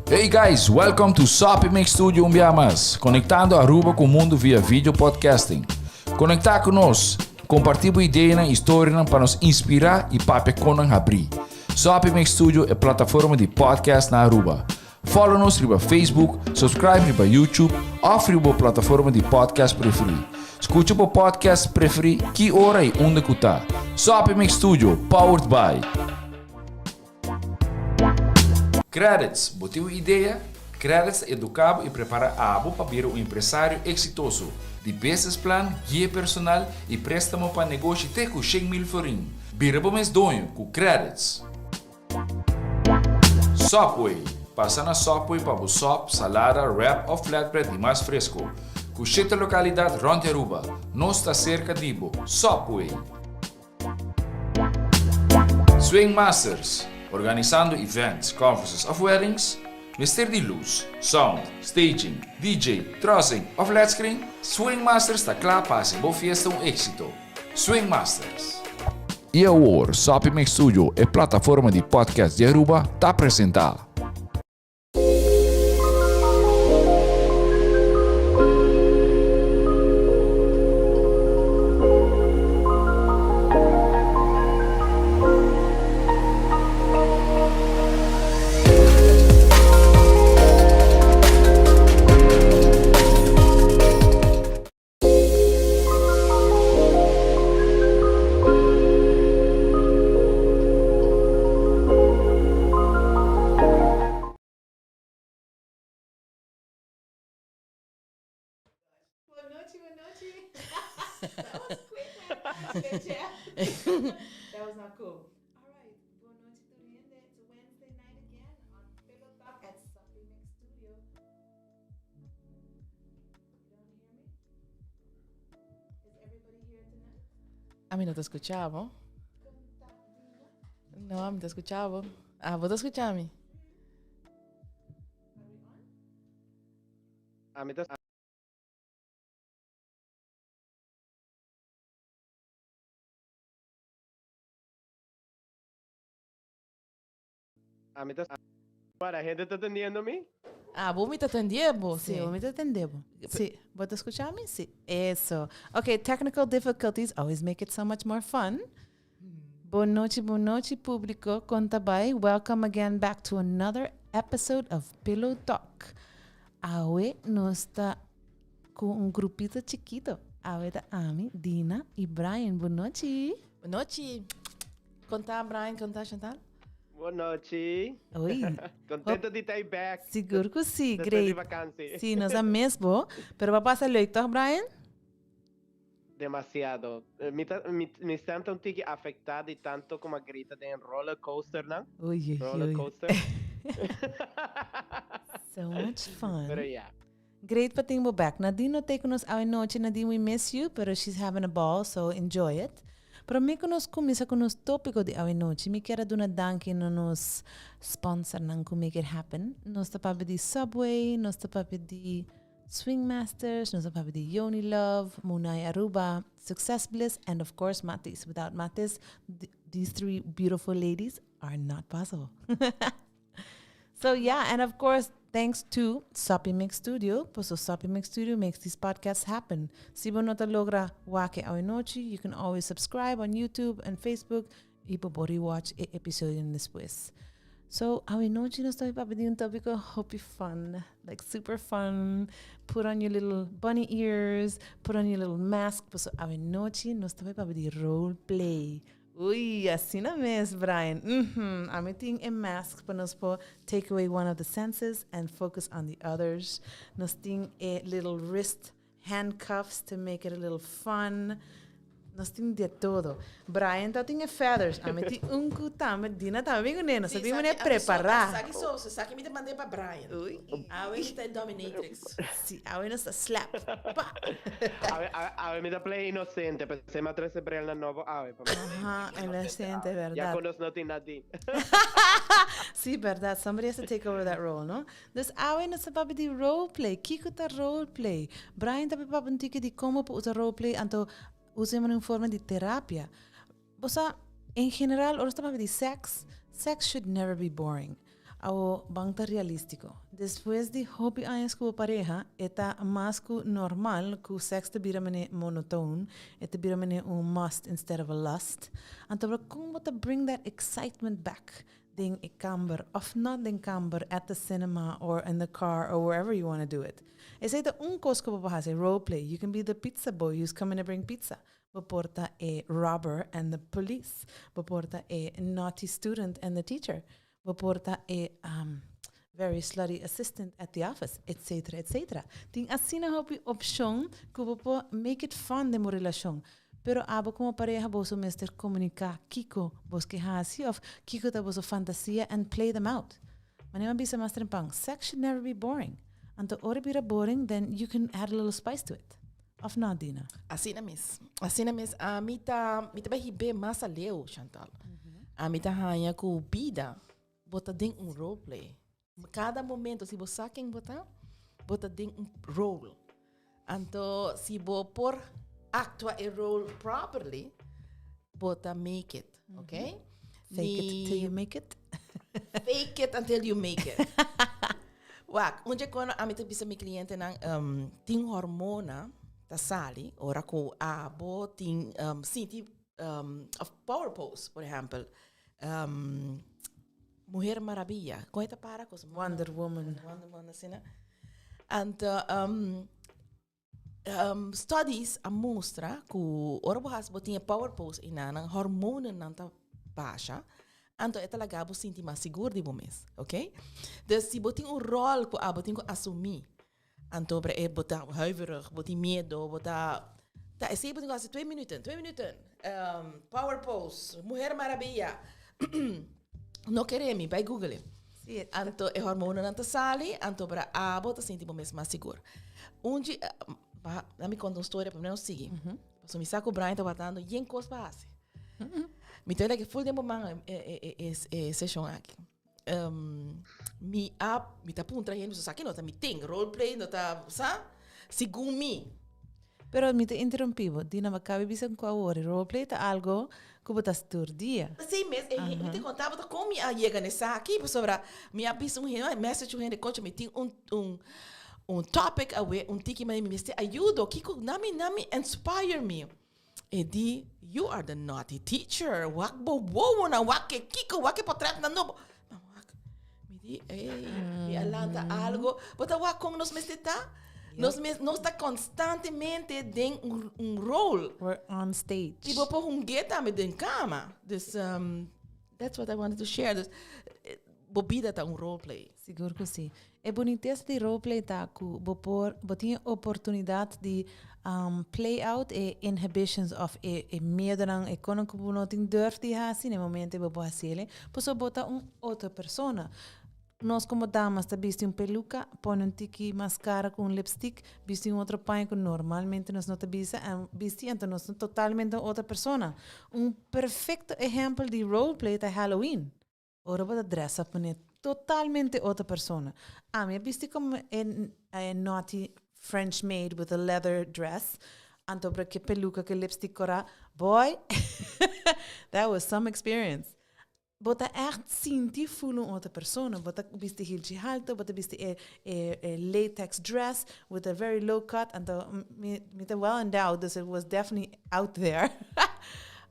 Hey guys, welcome to Soppy Mix Studio un bia mas, conectando Aruba cu mundo via video podcasting. Conecta cu nos, comparti bo ideanan y storianan pa nos inspira y papia con nan habri. Soppy Mix Studio e plataforma di podcast na Aruba. Follow nos riba Facebook, subscribe riba YouTube of riba bo plataforma di podcast preferi. Scucha bo podcast preferi ki ora y unda cu ta. Soppy Mix Studio, powered by. Credits, Bo tin un idea? Credits ta educa bo y prepara abo pa bira un empresario exitoso. Di business plan, guia personal y prestamo pa negoshi te cu 100,000 florin. Bira bo mes doño cu Credits! Subway, Pasa na Subway pa bo sop, salada, wrap of flatbread di mas fresco. Cu shete localidad rond di Aruba. Nos ta cerca di bo. Subway! Swing Masters, Organisando events, conferences of weddings? Mester di luz, sound, staging, DJ, trussing of led screen? Swing Masters ta cla pa haci bo fiesta un exito. Swing Masters. Y awor, Soppy Mix Studio, e plataforma di podcast di Aruba, ta presenta. Bon nochi, bon nochi. That was quick, man. That was not cool. All right. Bon nochi tur hende. It's Wednesday night again on Pillow Talk at Soppy Mix Studio. Ami no ta scucha bo. No, ami ta scucha bo. Ah, bo ta scucha mi? Ami ta. Ami ta Para, hende ta tendiendo mi? Ah, bo mi ta tendie bo, Sí, sí. bo mi ta tende bo. Sí, bo ta scucha mi? Sí. Eso. Okay, technical difficulties always make it so much more fun. Bon nochi, bon nochi, publico. Con ta bai? Welcome again back to another episode of Pillow Talk. Awe nos ta cu un grupito chikito. Awe ta ami, Dina y Brian. Bon nochi. Bon nochi. Con ta, Brian? Con ta, Chantal? Bon nochi. Oi. Contento di ta back. Sigur cu si, Despues great. di vakantie. Si, nos a mis bo. Pero bo a pasa leuk toch, Brian? Demasiado. Eh, mi, ta, mi, mi stem ta un tiki afecta di tanto como a grita den roller coaster nan. Oei, oei, Roller oei. coaster. So much fun. Pero ja. Great pa tin bo back. Nadine no t'ei cu nos awe nochi. Nadine, we miss you, pero she's having a ball, so enjoy it. Prome cu nos cuminsa cu nos topico di awe nochi, mi kier a duna danki na nos sponsornan cu make it happen. Nos ta papia di Subway, nos ta papia di Swing Masters, nos ta papia di Yoni Love, Munai Aruba, Success Bliss, and of course Matis. Without Matis, these three beautiful ladies are not possible. So yeah, and of course, thanks to Soppy Mix Studio, paso Soppy Mix Studio makes these podcasts happen. Si bo no ta logra wak e awe nochi, you can always subscribe on YouTube and Facebook y bo por rewatch e episodionan despues. So, awe nochi nos ta papia di un topico hopi fun, like super fun. Put on your little bunny ears, put on your little mask, paso awe nochi nos ta papia di role play. Uy, asina mes, Brian. Mhm, ami tin e mask pa nos por take away one of the senses and focus on the others. Nos tin e little wrist handcuffs to make it a little fun. Nos tin de todo. Brian ta tin e feathers. Ami tin un cu tambe. Dina tambe bin cune. Nos ta bin mane prepara. Saki so, saki mi ta mande pa Brian. Uy. Awe mi ta e dominatrix. Si, awe nos ta slap. Pa! Awe, awe, awe mi ta play inocente, pesey mi a trece brelnan nobo awe pa mi play Aha, inocente, Ya verdad. cu nos no tin Nadine. Sí, verdad. Somebody has to take over that role, no? Dus awe nos ta papia di role play. Kiko ta role play? Brian ta papia un tiki di como pa usa role play, anto usa en un forma di terapia. Bo sa, en general, ora ta papia di sex, sex should never be boring. Awo, ban ta realistico. Despues di hopi añas cu bo pareha, e ta mas cu normal cu sex ta bira mene monotoon, e ta bira mene un must instead of a lust. Anto bra con bo ta bring that excitement back den e kamber, of not den kamber, at the cinema or in the car or wherever you want to do it. Esey ta un cos cu bo por haci, role play. You can be the pizza boy who's coming to bring pizza. Bo por ta e robber and the police. Bo por ta e naughty student and the teacher. Bo por ta e very slutty assistant at the office, etc. Etc. Tin asina hopi opcion cu bo por make it fun den bo relacion. Pero abo como pareha boso mester comunica kico bos ke haci of kico ta boso fantasia and play them out. Manera mi a bisa mas trempan, sex should never be boring. Anto ora bira boring, then you can add a little spice to it. Of no, Dina? Asina mes. Asina mes. Ami ta, mi ta bai hib'é mas aleu, Chantal. Ami ta haña ku bida, bo ta den un roleplay. Kada momento, si bo sa ken bo ta, bo ta den un role. Anto, si bo por actua e role properly, bo ta make it, ok? Fake it till you make it. Fake it until you make it. Wak, un dje kono ami ta bisa mi clientenan, tin hormona ta sali ora ku abo tin sinti of power pose, por ehempel. Mujer Maravilla, kon e ta para kos? Wonder Woman. Wonder Woman, asina. Anto, studies a mustra ku ora bo hasi bo tin e power pose einan, hormonennan ta basha, anto e ta laga bo sinti mas sigur di bo mes, ok? Dus si bo tin un ròl ku abo tin ku asumí, anto ora e bo ta huiverig, bo tin miedo, bo ta, ta esei bo tin ku hasi twee minuten, twee minuten, power pose, Mujer Maravilla, no kere mi, bai google e. Sí. Anto e hormonanan ta sali, anto ora abo ta sinti bo mes mas sigur. Un dje, ba, na mi konta un storia pa mi no sigui. Pasobra mi sa ku Brian ta wardando yen kos pa hasi. Mi ta like full den bo man e, e, e, e seshon aki. Mi a, mi ta puntra hende, so sa ki no ta mi ting, role play no ta, sa? Segun mi. Pero mi ta interrumpí bo. Dina, bo kabe bisa ku awor e role play ta algo ku bo ta hasi tur dia. P'esei mes, e mi ta konta bo ta kon mi a yega na esaki, pasobra mi a bisa un hende, message un hende, kochi mi tin un un un topic awe, un tiki mi mester ayudo, kiko, na mi na mi inspire mi. E di, you are the naughty teacher, wak bo wowonan, wak ke kiko, wak e potretnan nobo. Ma wak, mi di, ey, mi a lanta algo. Bo ta wak kon nos mester ta? Nos mes, nos ta constantemente den un, un rol. We're on stage. I bo por hung'é tambe den kama. Dus, that's what I wanted to share. Dus, bo bida ta un roleplay. Sigur ku si. E bunitesa di roleplay ta ku bo por, bo tin e oportunidat di play out e inhibitions of e e miedonan, e konan ku bo no tin durf di hasi na e momento bo por hasiel, pasobra bo ta un otro persona. Nos komo damas ta bisti un peluka, pone un tiki maskara ku un lipstick, bisti un otro paña ku normalmente nos no ta bisa en bisti, anto nos ta totalmente un otro persona. Un perfecto ehempel di roleplay ta Halloween. Ora bo ta dress up manera totalmente otro persona. Ami a bisti como e e naughty French maid with a leather dress, anto bra ke peluca ke lipstick cora, boy, that was some experience. Bo ta echt sinti full un otro persona, bo ta bisti hilchi halto, bo ta bisti e e e latex dress with a very low cut, anto mi mi ta well endowed, dus it was definitely out there.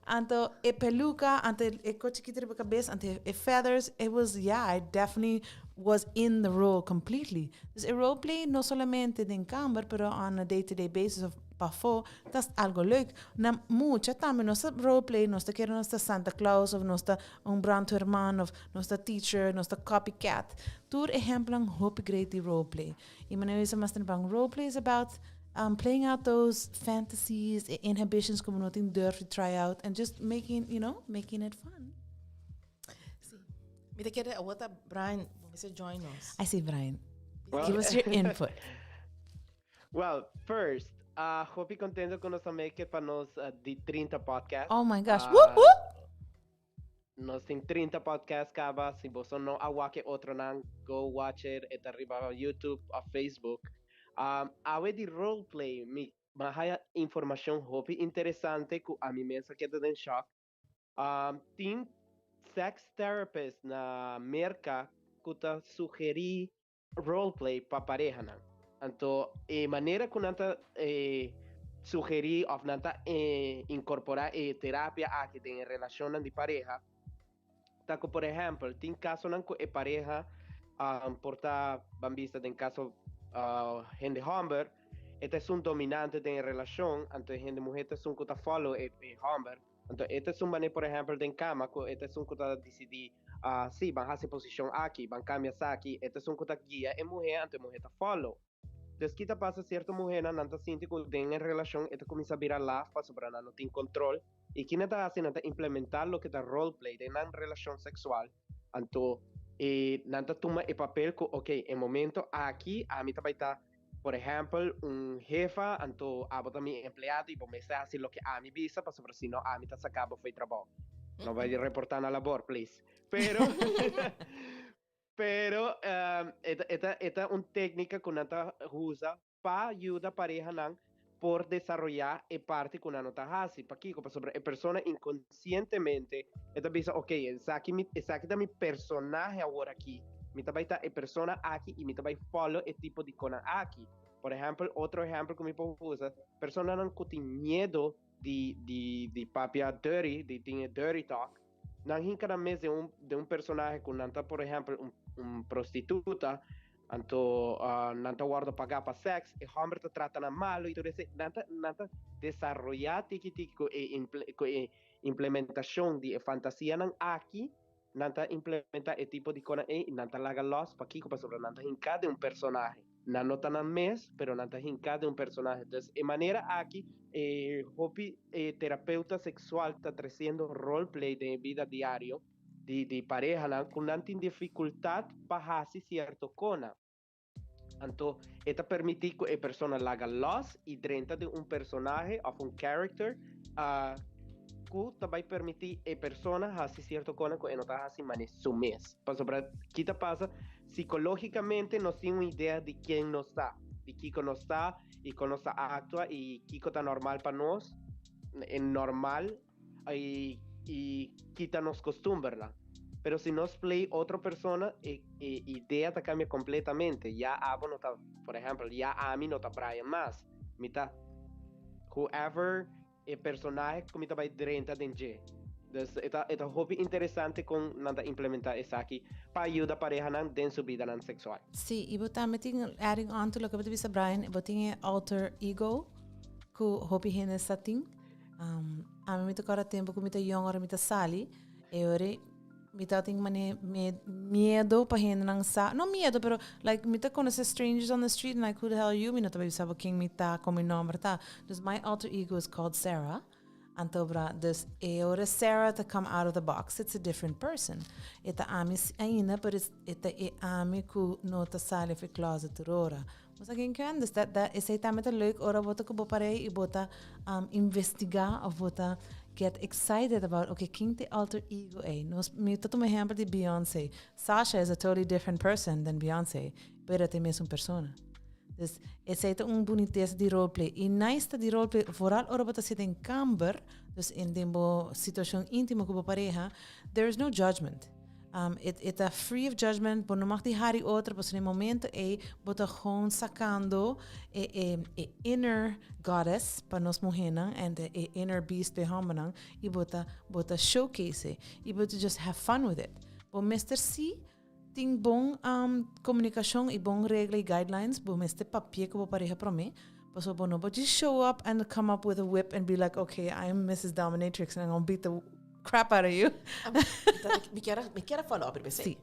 Anto e peluca, anto e ko chikito riba cabes, anto e feathers, it was, yeah, I definitely was in the role completely. Dus e role play no solamente den camber, pero on a day to day basis of pafó, ta algo leuk. Na mucha tambe nos ta role play, nos ta kere nos ta Santa Claus of nos ta un brandweerman of nos ta teacher, nos ta copycat. Tur ehempelnan hopi great di role play. Y manera bisa mas temprano, role play is about playing out those fantasies, e inhibitions como no tin durf to try out and just making it fun. Sí. Mi ta kere awor ta Brian, bo mester join nos. I see Brian. Well, Give us your input. Well, first, hopi contento cu nos a make it pa nos di 30 podcast. Oh my gosh. Woep, woep. Nos tin 30 podcast caba. Si boso no a wak e otronan, go watch it. E ta riba YouTube of Facebook. Awe di roleplay, mi a haya informacion hopi interesante cu ami mes a keda den shock. Tin sex therapist na Merca cu ta sugeri roleplay pa parehanan. Anto e manera cu nan ta sugeri of nan ta incorpora e terapia aki den e relacionnan di pareha ta cu, por ehempel, tin casonan cu e pareha por ta, ban bisa den caso hende homber, e ta esun dominante den e relacion, anto e hende muher ta esun cu ta follow e homber. Anto e ta esun manera, por ehempel, den cama cu e ta esun cu ta dicidi, si, ban haci e posicion aki, ban cambia esaki, e ta esun cu ta guia e muher, anto e muher ta follow. Dus ki ta pasa, cierto muhernan nan ta sinti cu den e relacion e ta cuminsa bira laf pasobra nan no tin control, y ki nan ta haci, nan ta implementa loke ta role play den nan relacion sexual, anto e nan ta tuma e papel cu ok, e momento aki ami ta bay ta, por ehempel, un hefa, anto abo ta mi empleado y bo mester haci loke ami bisa pasobra si no ami ta saca bo fo'i trabou. No bay reporta na labor, please. Pero, pero e ta, e ta, e ta un tecnica cu nan ta usa pa yuda parehanan por desaroya e parti cu nan no ta haci. Pakico? Pasobra e persona inconcientemente e ta bisa, ok, esaki mi, esaki ta mi personahe awor aki. Mi ta bay ta e persona aki y mi ta bay follow e tipo di conan aki. Por ehempel, otro ehempel cu mi por usa, personanan cu tin miedo di, di, di papia dirty, di tin e dirty talk, nan hinca nan mes den un, den un personahe cu nan ta, por ehempel, un, un prostituta, anto nan ta wordo paga pa sex, e homber ta trata nan malo y tur ese, nan ta, nan ta desaroya tiki tiki cu e cu e implementacion di e fantasianan aki, nan ta implementa e tipo di conan ey y nan ta laga los, pakico? Pasobra nan ta hinca den un personahe. Nan no ta nan mes, pero nan ta hinca den un personahe. Dus e manera aki e hopi e terapeuta sexual ta treciendo roleplay den e bida diario di di parehanan cu nan tin dificultad pa haci cierto cona. Anto e ta permiti cu e persona laga los y drenta den un personahe of un character cu ta bay permiti e persona haci cierto cona cu e no ta haci mane su mes. Pasobra ki ta pasa? Psicologicamente nos tin un idea di ken nos ta, di kico nos ta y con nos ta actua y kico ta normal pa nos, e normal y y kita nos costumbernan. Pero si nos play otro persona e e idea ta cambia completamente. Ya abo no ta, por ehempel, ya ami no ta Brian mas. Mi ta whoever e personahe cu mi ta bay drenta den dje. Dus e ta e ta hopi interesante con nan ta implementa esaki pa yuda parehanan den su bidanan sexual. Sí, y bo tambe tin, adding on to loke bo ta bisa Brian, bo tin e alter ego cu hopi hende sa tin. Ami mi ta kòrda tempu ku mi ta yong ora mi ta sali e ora mi tabatin mane miedo pa hendenan sa, no miedo pero like mi ta konosé strangers on the street and like who the hell are you mi no ta bisa bo ken mi ta kon mi nòmber ta. Dus my alter ego is called Sarah anto bra dus e ora Sarah ta come out of the box it's a different person e ta ami ainda pero e ta e ami ku no ta sali for e closet tur ora. Bo sa ken ken? Dus dat, dat, esei tambe ta leuk ora bo ta ku bo parei i bo ta um, investigá of bo ta get excited about, okay, ken ta e alter ego ei? Nos, mi ta tuma ehempel di Beyoncé. Sasha is a totally different person than Beyoncé, pero ta e mesun persona. Dus esei ta un bunitesa di roleplay. I nice ta di roleplay, vooral ora bo ta sinta den kamber, dus in den bo situacion intimo ku bo pareha, there is no judgment. Um, e, e ta free of judgment, bo no mag di hari otro, pasobra e momento ei bo ta gewoon sacando e, e, e inner goddess pa nos muhernan en de e inner beast pa e hombernan y bo ta, bo ta showcase y bo ta just have fun with it. Bo mester si tin bon um, comunicacion y bon regla y guidelines, bo mester papia cu bo pareha prome, pasobra bo no por just show up and come up with a whip and be like, okay, I'm Mrs. Dominatrix and I'm gonna beat the crap out of you. Mi kier mi kier follow up riba esei. Sí.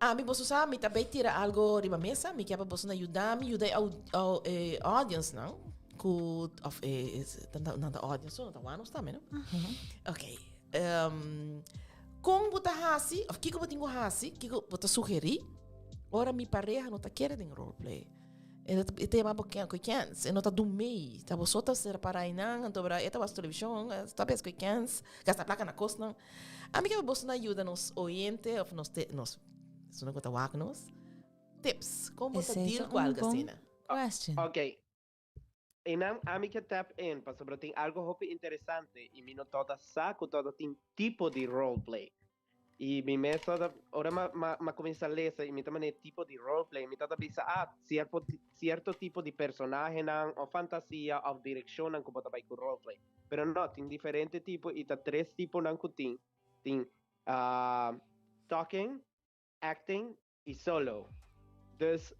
Ami boso sa mi ta bay tira algo riba mesa, mi kier pa boso na yuda mi yuda e au, au, e audience nan ku of e nan ta audience so nan ta wak nos tambe no. Okay. Um, kon bo ta hasi of kiko bo tin ku hasi, kiko bo ta sugeri ora mi pareha no ta kere den roleplay? E no ta, e ta yama bo ken, ku kens, e no ta dun mei. Ta bo so ta ser para einan, anto bra e ta wak televishon, e ta bes ku kens, gasta plaka na kosnan. Ami ke boso na yuda nos oyente of nos te, nos, esun ku ta wak nos, tips, kon bo ta Esei deal ta ku un algu bon asina? question. Ok. Einan ami ke tap in pasobra tin algo hopi interesante y mi no tabata sa cu tabata tin tipo di roleplay. Y mi mes tabata, ora ma ma ma cuminsa lesa y mi ta manera tipo di roleplay, mi tabata bisa ah cierpo cierto tipo di personahenan of fantasia of direccionnan cu bo ta bay cu roleplay. Pero no, tin diferente tipo y ta tres tiponan cu tin. Tin talking, acting y solo. Dus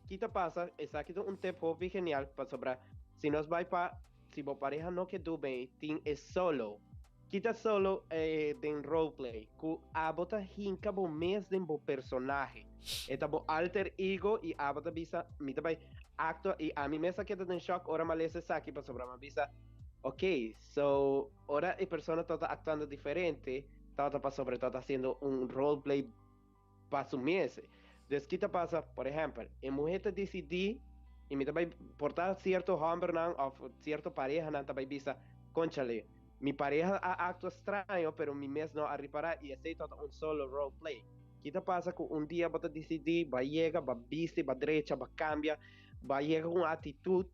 ki ta pasa, esaki ta un tip hopi genial pasobra si nos bai pa si bo pareha no ke du bay tin e solo. Ki ta solo den roleplay? Ku abo ta hinka bo mes den bo personahe. E ta bo alter ego y abo ta bisa mi ta bai actua y ami mes a keda den shock ora mi a lesa esaki pasobra mi a bisa ok so ora e persona tabata actuando diferente tabata pasobra e tabata haciendo un roleplay pa su mes. Dus ki ta pasa, por ehempel, e muher ta dicidi y mi ta bay por ta cierto hombernan of cierto parehanan ta bay bisa, conchale, mi pareha a actua straño pero mi mes no a ripara y esey tabata un solo roleplay. Ki ta pasa cu un dia bo ta dicidi, bo a yega, bo a bisti, bo a drecha, bo a cambia, bo a yega cu un actitud,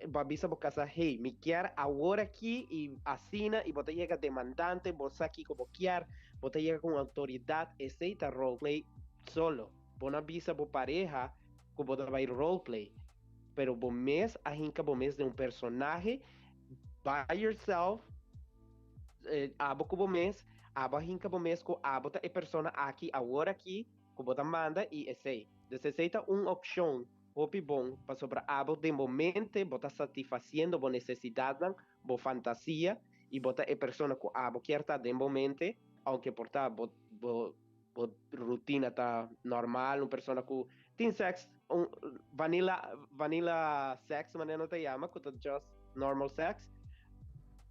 Bo a bisa bo casa, hey, mi kier awor aki y asina y bo ta yega demandante, bo sa kico bo kier, bo ta yega cu un autoridad, esey ta roleplay solo. Bo no a bisa bo pareha cu bo ta bay roleplay, pero bo mes a hinca bo mes den un personahe by yourself, abo cu bo mes, abo a hinca bo mes cu abo ta e persona aki awor aki cu bo ta manda y esey. Dus esey ta un opcion. Hopi bon, pasobra abo den bo mente bo ta satisfaciendo bo necesidadnan, bo fantasia, y bo ta e persona cu abo kier ta den bo mente, aunke por ta bo bo bo rutina ta normal, un persona cu tin sex, un vanilla vanilla sex manera nan ta yama, cu ta just normal sex,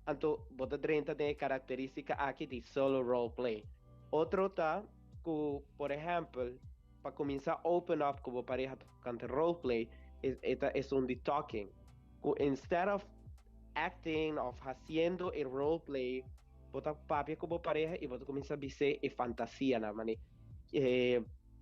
anto bo ta drenta den e caracteristica aki di solo role play. Otro ta cu, por ehempel, Pa kuminsá open up ku bo pareha tokante roleplay e ta esun di talking. Ku instead of acting of hasiendo e roleplay bo ta papia ku bo pareha i bo ta kuminsá bis'é e fantasianan mane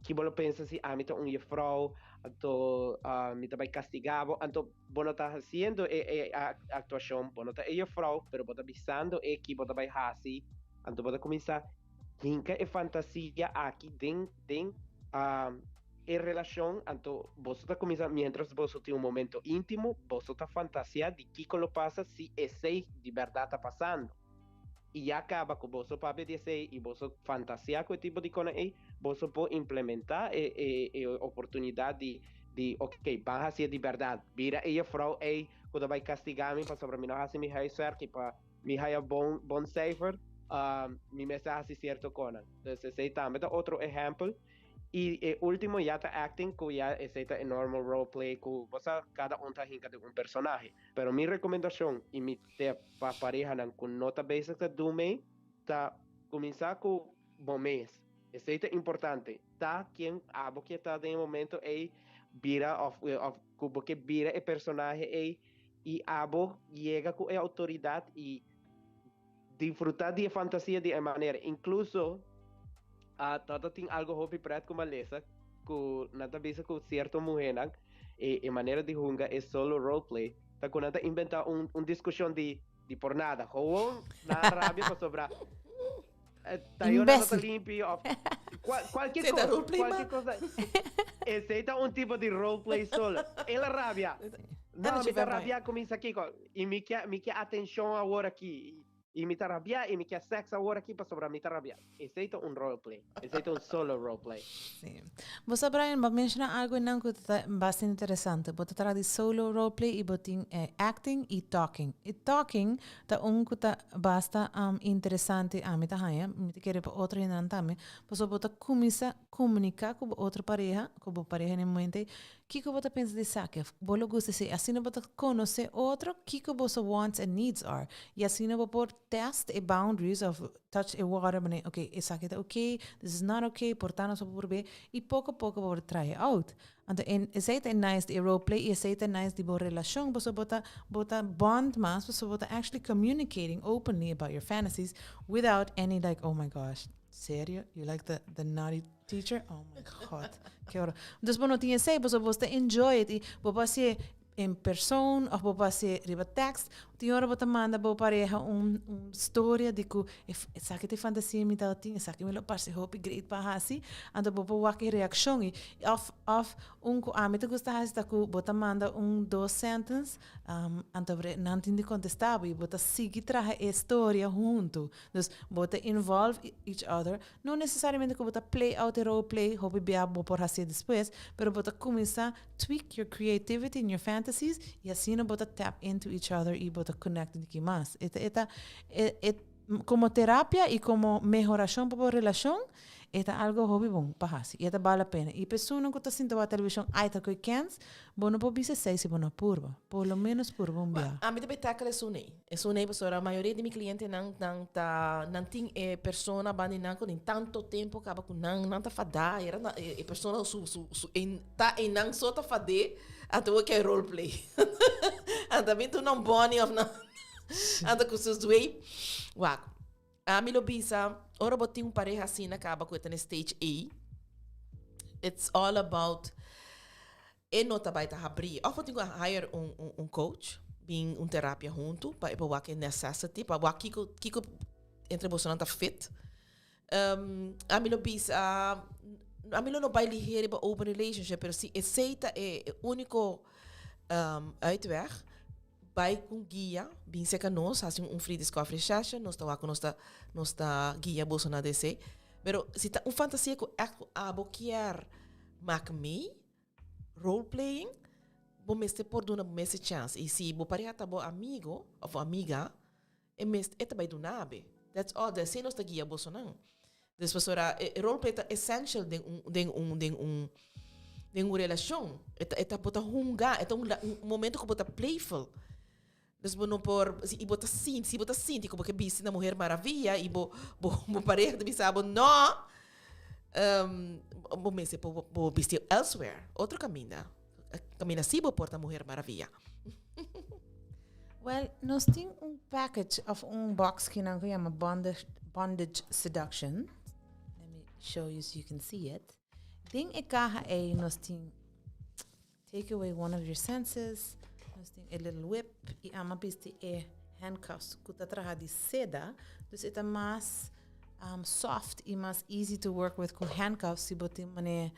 ki bo lo pensa si ami ta un jefrou anto mi ta bai kastigá bo anto bo no ta hasiendo e aktuashon bo no ta e jefrou pero bo ta bisando e ki bo ta bai hasi anto bo ta kuminsá Hinka e fantasia aki den den e relashon, anto boso ta kuminsá miéntras boso tin un momento íntimo, boso ta fantasiá di kiko lo pasa si esei di bèrdat ta pasando. I ya kaba ku boso papia di esei i boso fantasiá ku e tipo di kosnan ei, boso por implementá e e e oportunidat di di ok, ban hasié di bèrdat, bira e jefrou ei ku ta bai kastigá mi pasobra mi no hasi mi huiswerk i pa Mi haya bon bon cijfer, mi mester hasi cierto conan. Dus esey tambe ta otro ehempel. Y e ultimo ya ta acting cu ya esey ta e normal role play cu bo sa cada un ta hinca den un personahe. Pero mi recomendacion y mi tip pa parehanan cu no ta bezig ta do mee ta cuminsa cu bo mes. Esey ta importante. Ta ken abo ke ta den e momento ey bira of of cu bo ke bira e personahe ey. I abo yega ku e outoridat i disfrutá di e fantasia di e manera. Inkluso a tabata tin algu hopi pret ku malesa ku nan ta bisa ku sierto muhénan e e manera di hunga e solo role play ta ku nan ta inventá un un diskushon di di por nada. Gewoon nan a rabia pasobra Tayona no ta limpi of cualquier cosa, cualquier cosa. Esey ta un tipo di roleplay solo. El a rabia. No, mi ta rabia cuminsa kico. Y mi kier, mi kier atencion awor aki. Y mi ta rabia y mi kier sex awor aki pasobra mi ta rabia. Esey ta un roleplay. Esey ta un solo roleplay. Sí. Bo sa Brian, bo a menciona algo einan cu ta bastante interesante. Bo ta trata di solo roleplay y bo tin e acting y talking. E talking Ta un ku ta basta interesante ami ta haña, mi ta kere pa otro hendenan tambe, pasobra bo ta kuminsá komuniká ku bo otro pareha, ku bo pareha na e momento ei, kiko bo ta pensa di esaki, òf bo lo gusta esei, asina bo ta konosé otro kiko boso wants and needs are, i asina bo por test e boundaries òf touch e water manera ok esaki ta ok, this is not ok, por ta nos por prob'é, i poko poko bo por try e out. Anto en esei ta e nice di e role play i esei ta e nice di bo relashon pasobra bo ta bo ta bond mas pasobra bo ta actually communicating openly about your fantasies without any like oh my gosh serio you like the the naughty teacher oh my god ke ora dus bo no tin esei pasobra bo ta enjoy it i bo por hasié. In persoon of bo por hasi riba tekst. Tin ora bo ta manda bo pareha un storia di ku esaki ta e fantasia mi tabatin, esaki mi lo parse hopi great pa hasi. Anto bo por wak e reakshon i of un ku ami ta gusta hasi ta ku bo ta manda un dos sentence, anto nan tin di kontestá bo i bo ta sigui traha e storia huntu. Dus bo ta involve each other. No necesariamente cu bo ta play out e role play, hopi bia bo por hacié despues, pero bo ta cuminsa tweak your creativity and your fantasies y asina bo ta tap into each other y bo ta connect un tiki mas. E ta, e ta, e, e, como terapia y como mehoracion pa bo relacion, e ta algo hopi bon pa haci y e ta bal la pena. Y personanan cu ta sinta wak television ay ta coy kens, bo no por bisa esey si bo no a purba. Por lo menos purba un bia. Ami ta bay tackle esun ey. Esun ei pasobra mayoria di mi clientenan nan ta nan tin e persona banda di nan ku tin tanto tempo kaba ku nan nan ta fadá era na e persona su su su en ta einan so ta fad'é anto bo ke role play anto a bin tur nan boni of nan anto ku su zwei wak ami lo bisa ora bo tin un pareha asina kaba ku e ta na e stage ei it's all about E no ta bai ta habrí. Òf bo tin ku hire un un coach, bin un terapia huntu pa e por wak e necessity, pa wak kiko kiko entre bosonan ta fit. Ami lo bisa, ami lo no bai lihé riba open relationship, pero si esei ta e úniko uitweg, bai ku un guia, bin serka nos, hasi un free discovery session, nos ta wak ku nos ta nos ta guia bosonan den esei. Pero si ta un fantasia ku ègt ku abo kier mak mee, role playing, bo mester por duna bo mes e chance. Y si bo pareha ta bo amigo of bo amiga, e mes e ta bay duna be. That's all. De asina nos ta guia bosonan. Dus pasobra e role play ta essential den un den un den un den un relacion. E ta e ta bo ta hunga, e ta un un momento cu bo ta playful. Dus bo no por, si y bo ta sinti, si bo ta sinti cu bo ke bisti na Mujer Maravilla y bo bo bo pareha ta bisa bo no, bo mester por bo bisti elsewhere, otro caminda. Caminda si bo por ta Mujer Maravilla. Well, nos tin un package of un box kinan cu yama Bondage, Bondage Seduction. Let me show you so you can see it. Den e caha ey nos tin Take away one of your senses, nos tin e little whip y ama bisti e handcuffs cu ta traha di seda, dus e ta mas um, soft y mas easy to work with cu handcuffs si bo tin mane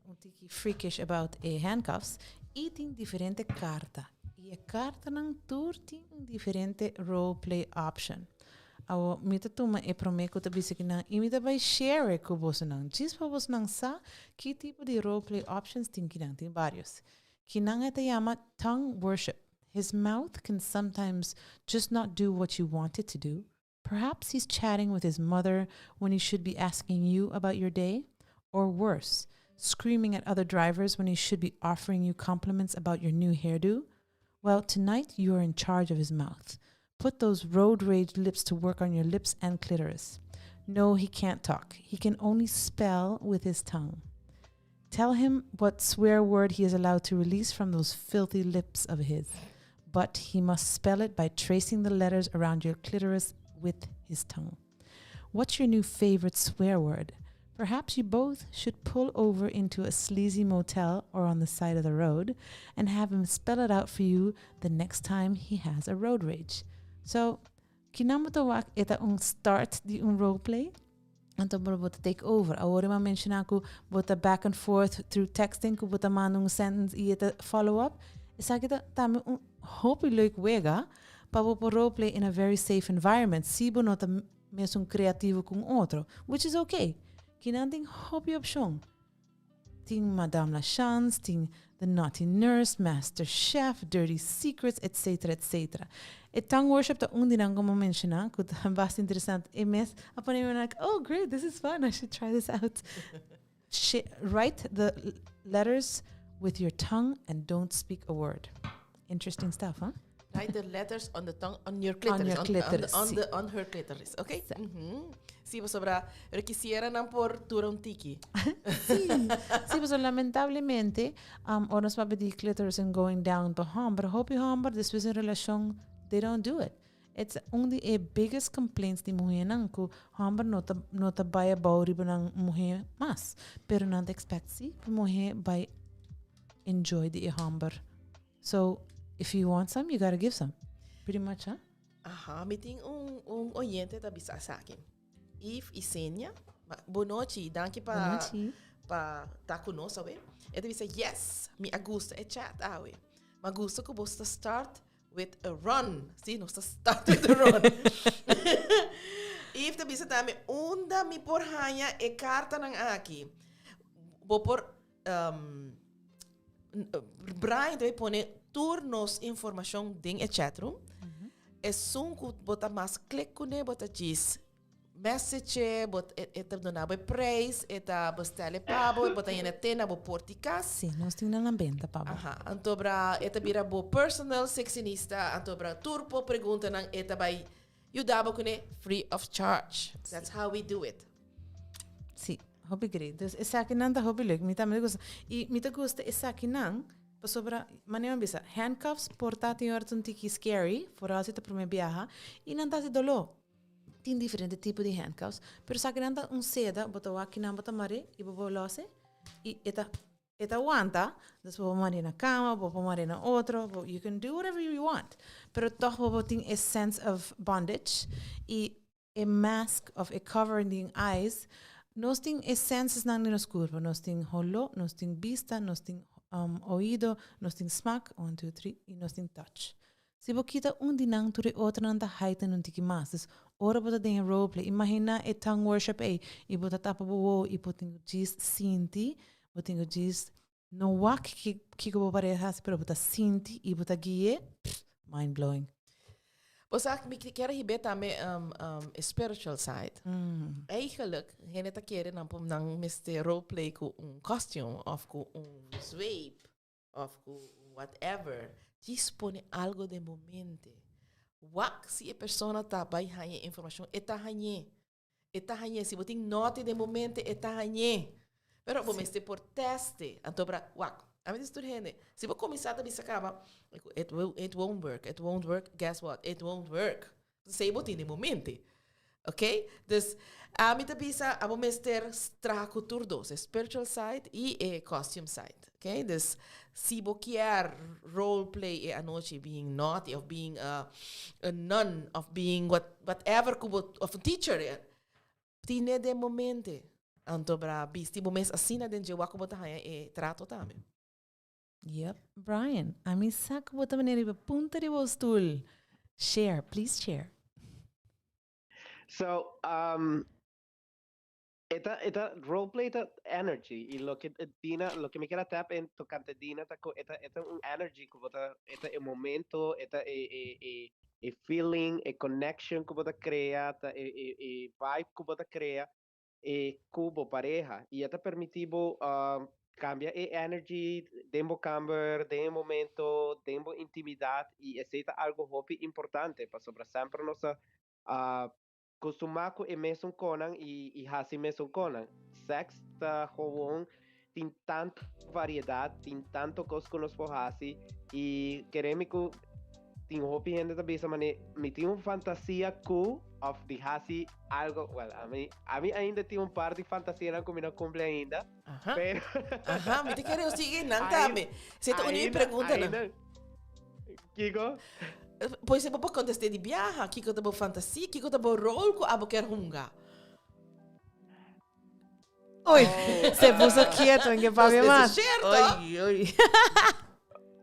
un tiki freakish about e handcuffs. Y tin diferente carta y e cartanan tur tin un diferente role play option. Awo, mi ta tuma e promé ku ta bisa ki nan i mi ta bai share e ku bosonan. Djis pa bosonan sa ki tipo di role play options tin ki nan. Tin varios. Ki nan e ta yama tongue worship. His mouth can sometimes just not do what you want it to do. Perhaps he's chatting with his mother when he should be asking you about your day. Or worse, screaming at other drivers when he should be offering you compliments about your new hairdo. Well, tonight you are in charge of his mouth. Put those road rage lips to work on your lips and clitoris. No, he can't talk. He can only spell with his tongue. Tell him what swear word he is allowed to release from those filthy lips of his. But he must spell it by tracing the letters around your clitoris with his tongue. What's your new favorite swear word? Perhaps you both should pull over into a sleazy motel or on the side of the road and have him spell it out for you the next time he has a road rage. So, kinan bo ta wak e ta un start di un roleplay, anto bo bo ta take over. Awor mi a menciona cu bo ta back and forth through texting, cu bo ta manda un sentence y e ta follow up. Esaki ta tambe un hopi leuk wega pa bo por roleplay in a very safe environment, si bo no ta mesun creativo cu un otro, which is okay. Kinan tin hopi opcion. Tin Madame La Chance, tin The Naughty Nurse, Master Chef, Dirty Secrets, etc. Etc. E tongue worship ta un di nan como menciona, cu ta basta interesante. E mes a pone mi like, oh great, this is fun, I should try this out. Write the letters with your tongue and don't speak a word. Interesting stuff, huh? Write the letters on the tongue, on your clitoris. On your clitoris, On, sí. on her clitoris, ok? Sí, pasobra, pero quisiera nan por dura un tiki. Sí, sí, pasobra lamentablemente, ora nos papia di clitoris and going down pa homber, hopi homber despues den relacion, they don't do it. It's un di e biggest complaints di muhernan cu homber no ta bay abou riba nan muher mas. Pero nan ta expect si pa muher bay enjoy di e homber. So, if you want some, you gotta give some. Pretty much, huh? Aha, mi tin un oyente ta bisa esaki. Yves Isenia. Bon nochi, danki pa Bon nochi. pa ta ku nos awe. E ta bisa, yes, mi a gusta e chat awe. Mi a gusta ku bos ta start with a run. Si, nos ta start with a run. Yves ta bisa tambe, unda mi por haña e kartanan aki? Bo por Brian ta bay pone tur nos informacion den e chatroom. Esun cu bo ta mas click cune, bo ta djis message, bo e ta duna bo e prijs, e ta bestel e pa bo, bo ta yena te na bo porti cas. Sí, nos tin nan na benta pa bo. Aha, anto bra e ta bira bo personal sexinista, anto bra tur por preguntanan e ta bay yuda bo cune free of charge. That's how we do it. Sí, hopi great. Dus esakinan ta hopi leuk. Mi tambe ta gusta. I mi ta gusta esakinan pasobra, manera mi a bisa, handcuffs por ta tin ora ta un tiki scary, foral si ta prome biaha, i nan ta hasi doló. Tin diferente tipo di handcuffs, pero esakinan ta un seda, bo ta wak kinan bo ta mar'é i bo por lòs'é i e ta e ta wanta. Dus bo por mar'é na kama, bo por mar'é na otro, bo you can do whatever you want. Pero tòg bo por tin e sense of bondage i e mask of e cover den eyes, nos tin e sensesnan den nos kurpo, nos tin holó, nos tin bista, nos tin oido, nos tin smak, one, two, three, i nos tin touch. Si bo kita un di nan, tur e otronan ta heighten un tiki mas. Dus ora bo ta den e roleplay, imagina e tongue worship ei, i bo ta tapa bo wowo i bo tin ku djis sinti, bo tin ku djis no wak kiko bo pareha hasi, pero bo ta sinti i bo ta gui'é, pff, mind blowing. Bo sa, mi kier hib'é tambe e spiritual side. Eigenlijk, hende ta kere nan por nan mester roleplay ku un costume of ku un zweep of ku whatever. Djis pone algo den bo mente. Wak si e persona ta bai haña e informashon, e ta hañ'é. E ta hañ'é. Si bo tin noti den bo mente, e ta hañ'é. Pero bo mester por teste. Anto bra, wak, ami di tur hende, si bo kuminsá ta bisa kaba, it will, it won't work, it won't work, guess what, it won't work. Esei bo tin den bo mente. Ok? Dus, ami ta bisa, abo mester traha ku tur dos, e spiritual side i e costume side. Ok? Dus, si bo kier role play e anochi being naughty of being a, a nun of being what, whatever ku bo, of un teacher, eh, tine den bo mente. Anto bra bisti bo mes asina den dje wak ku bo ta haña e trato tambe. Yep, Brian, ami sa ku bo ta manera riba punta di bo stoel. Share, please share. So, e ta roleplay ta energy y loke Dina, loke mi kier a tap in tocante Dina ta cu e ta un energy cu bo ta, e ta e momento, e ta e feeling, e connection cu bo ta crea, ta e vibe cu bo ta crea e cu bo pareha y e ta permiti bo cambia e energy den bo camber, den e momento, den bo intimidad y esey ta algo hopi importante pasobra semper nos ta costuma cu e mesun conan y haci mesun conan. Sex ta gewoon tin tanto variedad, tin tanto cos cu nos por haci y keremi cu tin hopi hende ta bisa mane mi tin un fantasia cu of di haci algo, well, ami ainda tin un par di fantasianan cu mi no cumpli ainda. Pero Aha, mi ta kere sigui nan tambe. Si ta uni mi preguntanan. Ainda, Kiko? Pues bo por contesté di biaha, kiko ta bo fantasia, kiko ta bo rol ku abo kier hunga? Uy, se puso quieto en que papia mas. Cierto? Uy, uy.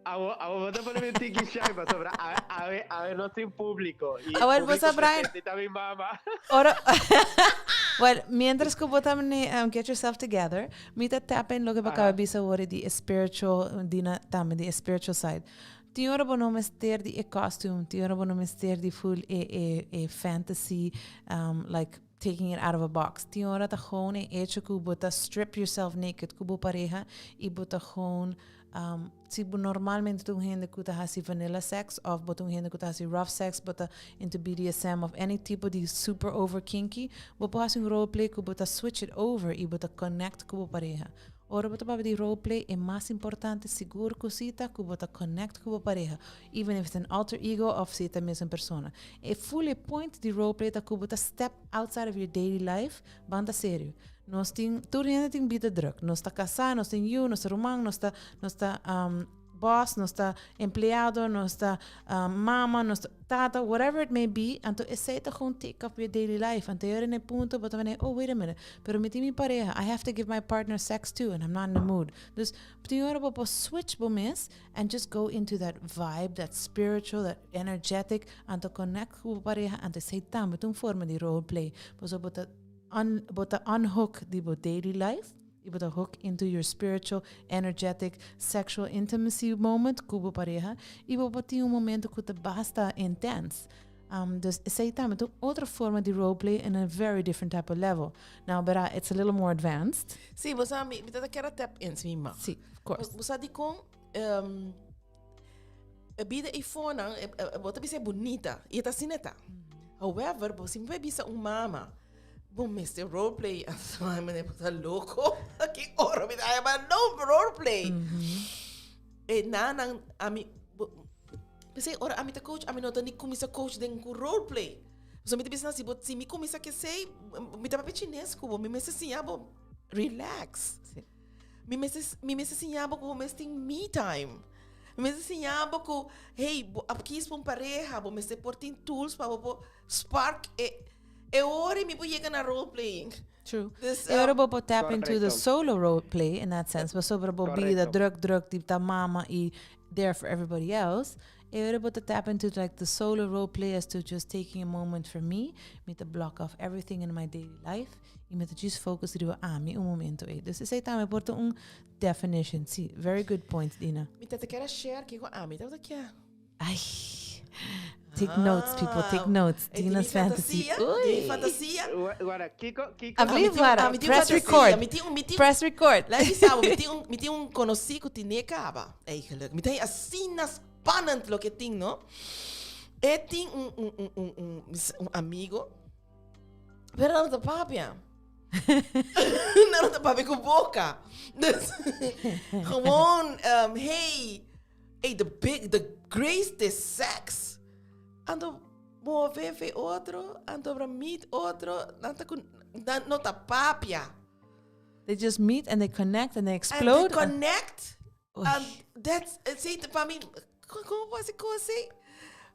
Awo bo ta pone mi tiki shy pasobra awe no tin publico. Y Awel, bo publico sa, Brian. presente ta mi mama. Ora, well, mientras cu bo ta get yourself together, mi ta tap in loke bo acaba bisa awor di e spiritual, di na, tambe di e spiritual side. Tin ora bo no mester di e costume, tin ora bo no mester di full e fantasy, like taking it out of a box. Tin ora ta gewoon e hecho cu bo ta strip yourself naked cu bo pareha y bo ta gewoon, si bo normalmente ta un hende cu ta haci vanilla sex of bo ta un hende cu ta haci rough sex, bo ta into BDSM of any tipo di super over kinky, bo por haci un roleplay cu bo ta switch it over y bo ta connect cu bo pareha. Ora bo ta papia di roleplay, e mas importante sigur cu si ta cu bo ta connect cu bo pareha, even if it's an alter ego of si e ta mesun persona. E full e point di roleplay ta cu bo ta step outside of your daily life, ban ta serio. Nos tin, tur hende tin bida druk. Nos ta casa, nos tin yu, nos ta ruman, nos ta, nos ta, um, boss, nos ta empleado, nos ta mama, nos ta tata, whatever it may be, anto esey ta gewoon take up your daily life. Anto ora na e punto bo ta manera, oh wait a minute, pero mi tin mi pareha, I have to give my partner sex too and I'm not in the mood. Dus tin ora bo por switch bo mes and just go into that vibe, that spiritual, that energetic, anto connect cu bo pareha, anto esey tambe ta un forma di role play. Pasobra bo ta un, bo ta unhook di bo daily life y bo ta hook into your spiritual, energetic, sexual intimacy moment cu bo pareha y bo por tin un momento cu ta basta intense. Dus esey tambe ta un otro forma di role play in a very different type of level. Now, bera, it's a little more advanced. Sí, bo sa, mi ta kier a tap in, si mi mag. Sí, of course. Bo sa dikon, e bida ei fonan, bo ta bisa e bunita, i e ta asina e ta. However, bo si mi bisa un mama, bo mester role play, ai meneer, bo ta loko, ki ora mi ta haya pa no role play. E nanan, ami, bo, p'esei ora ami ta coach, ami no ta ni kuminsá coach den ku role play. Pasobra mi ta bisa nan, si bo, si mi kuminsá kesei, mi ta papia chines ku bo, mi mester siña bo relax. Mi mester, mi mester siña bo ku bo mester tin me time. Mi mester siña bo ku, hey, bo a kies pa un pareha, bo mester por tin tools pa bo por spark e, e ora i mi por yega na role playing. True. Dus, E ora bo por tap into the Correcto. solo role play in that sense, pasobra bo bida Correcto. druk druk di ta mama i there for everybody else. E ora bo ta tap into like the solo role play as to just taking a moment for me, mi ta block off everything in my daily life i mi ta just focus riba ami un momento ei. Dus esei tambe por ta un definition. Sí, very good point, Dina. Mi ta kier a share kiko ami tabata kier. Ay, take notes, people, take notes. E di mi Dina's fantasy. fantasia, di mi Uy. fantasia. Guarda, Kiko, Kiko. Abri, Mi tin- Vara, mi tin press fantasia, record. Mi tin, Press record. Laat me sabi, mi tin un conocí cu tine caba, eigenlijk. Mi tin asina spannend loke tin, no? E tin un amigo, pero no ta papia. No ta papia cu boca. Dus, gewoon, hey, hey, the big, the greatest sex. Anto move fe otro, anto bra meet otro, nan ta cu, nan no ta papia. They just meet and they connect and they And explode. they connect. Uy. And that's, esey pa mi, con por haci cos así?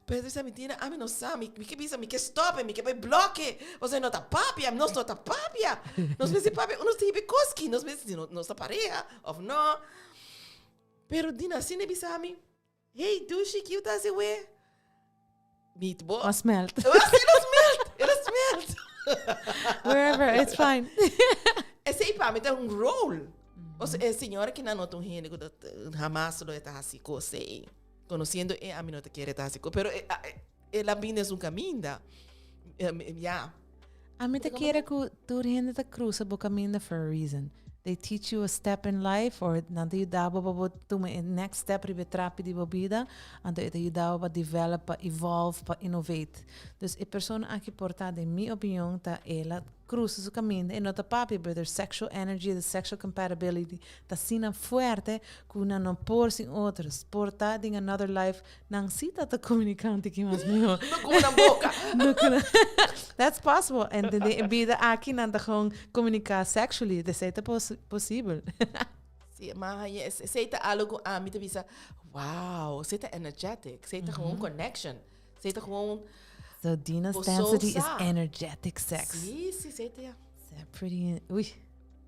Pero esa mentira, ami no sa, mi ke bisa, mi ke stop, mi ke bay bloque. Osea, no ta papia, nos no ta papia. Nos mester papia, nos ta hiba koski, nos mester, no, nos ta pareha, of no. Pero Dina, asina bisa mi, hey, dushi, kico ta haci we? Meet bo. Was smelt. Asina smelt, el a smelt. Wherever, it's fine. Esey pa mi ta un role. Osea, e señora ki nan no ta un hende cu ta hamas lo e ta haci cos ey. Conociendo e, ami no ta kere ta haci cos, pero el a bini esun caminda. Ya. Ami ta kere cu tur hende ta cruza bo caminda for a reason. They teach you a step in life or nan ta yuda bo pa bo tuma e next step riba e trapi di bo bida. Anto e ta yuda bo pa develop, pa evolve, pa innovate. Dus e persona aki por ta, den mi opinion, ta el a cruza su caminda e no ta papia, but their sexual energy, the sexual compatibility ta asina fuerte cu nan no por sin otro. Por ta den another life nan si ta ta comunica un tiki mas miho. No cu nan boca. No cu nan That's possible. En den e bida aki nan ta gewoon comunica sexually. Esey ta posibel. Sí, maar esey ta algo cu ami ta bisa, wow, esey ta energetic, esey ta gewoon connection, esey ta gewoon. So Dina's Bo so fantasy is sa. energetic sex. Sí, esey ta, ja. Is pretty, uy,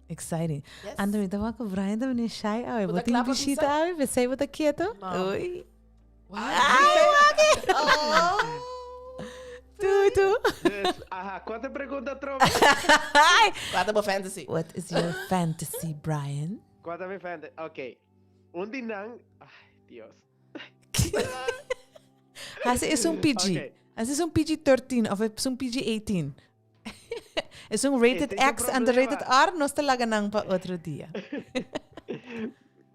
exciting. Yes. Anto mi ta wak cu Brian ta meneer shy awe. Bo Bo ta tin kla pa bishita bisa? awe? Pesey bo ta keto? Mam. Uy. Wow. Ay, Oh. Tu, tu. Dus, aha, cuanto pregunta trobe? Cua ta bo fantasy? What is your fantasy, Brian? Cua ta mi fantasy? Ok. Un di nan, ay, Dios. Hasi es un PG. Ok. Hasi es un PG-13 of es un PG-18. Es un rated Ese es un X and rated problema. R, nos ta laga nan pa otro dia.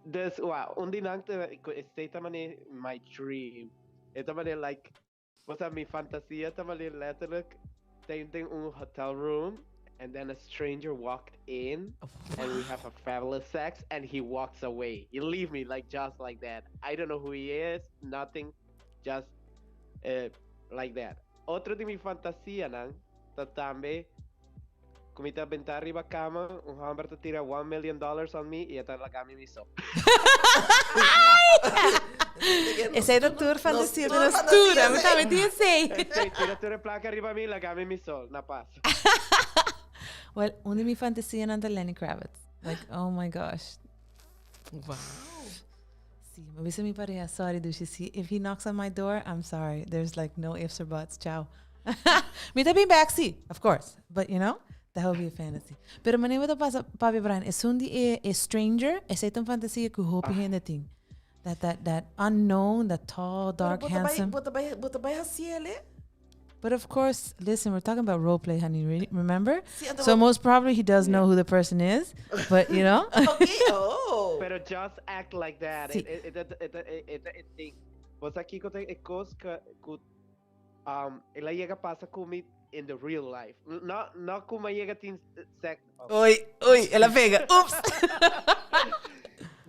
Dus, wow, un di nan ta, esey ta mane my dream. E ta mane like, o sea, mi fantasia ta mane letterlijk, den den un hotel room and then a stranger walked in and we have a fabulous sex and he walks away. He leave me like just like that. I don't know who he is, nothing, just like that. Otro di mi fantasianan ta tambe. Ku mi ta bentá riba kama, un hòmber ta tira $1 million on mi i e ta laga mi mi so. Esei ta tur fantasia di nos tur. Ami tambe tin esei. Esei, tira tur e plaka riba mi, laga mi mi so, na pas. Well, un di mi fantasianan ta Lenny Kravitz. Like, oh my gosh. Wow. Sí, mi bisa mi pareha, sorry dushi, si if he knocks on my door, I'm sorry. There's like no ifs or buts. Ciao. Mi ta bin back, sí, of course. But you know, that would be a fantasy. Pero manera bo ta pasa, papi Brian, esun di e, e stranger, esei ta un fantasia ku hopi hende tin. That, that, that unknown, that tall, dark, Pero bo ta bai, handsome. bo ta bai, bo ta bai hasiel, eh? But of course, listen, we're talking about role play, honey. Remember? Sí, anto So most probably he does know who the person is, but you know? Okay, oh. Pero just act like that. Sí. E, e, e, e, e, e, e thing. Bo sa kiko ta e kos ku el a yega pasa ku mi in the real life. No, no ku mi a yega tin sex. Oh. Oei, oei, el a pega. Oeps.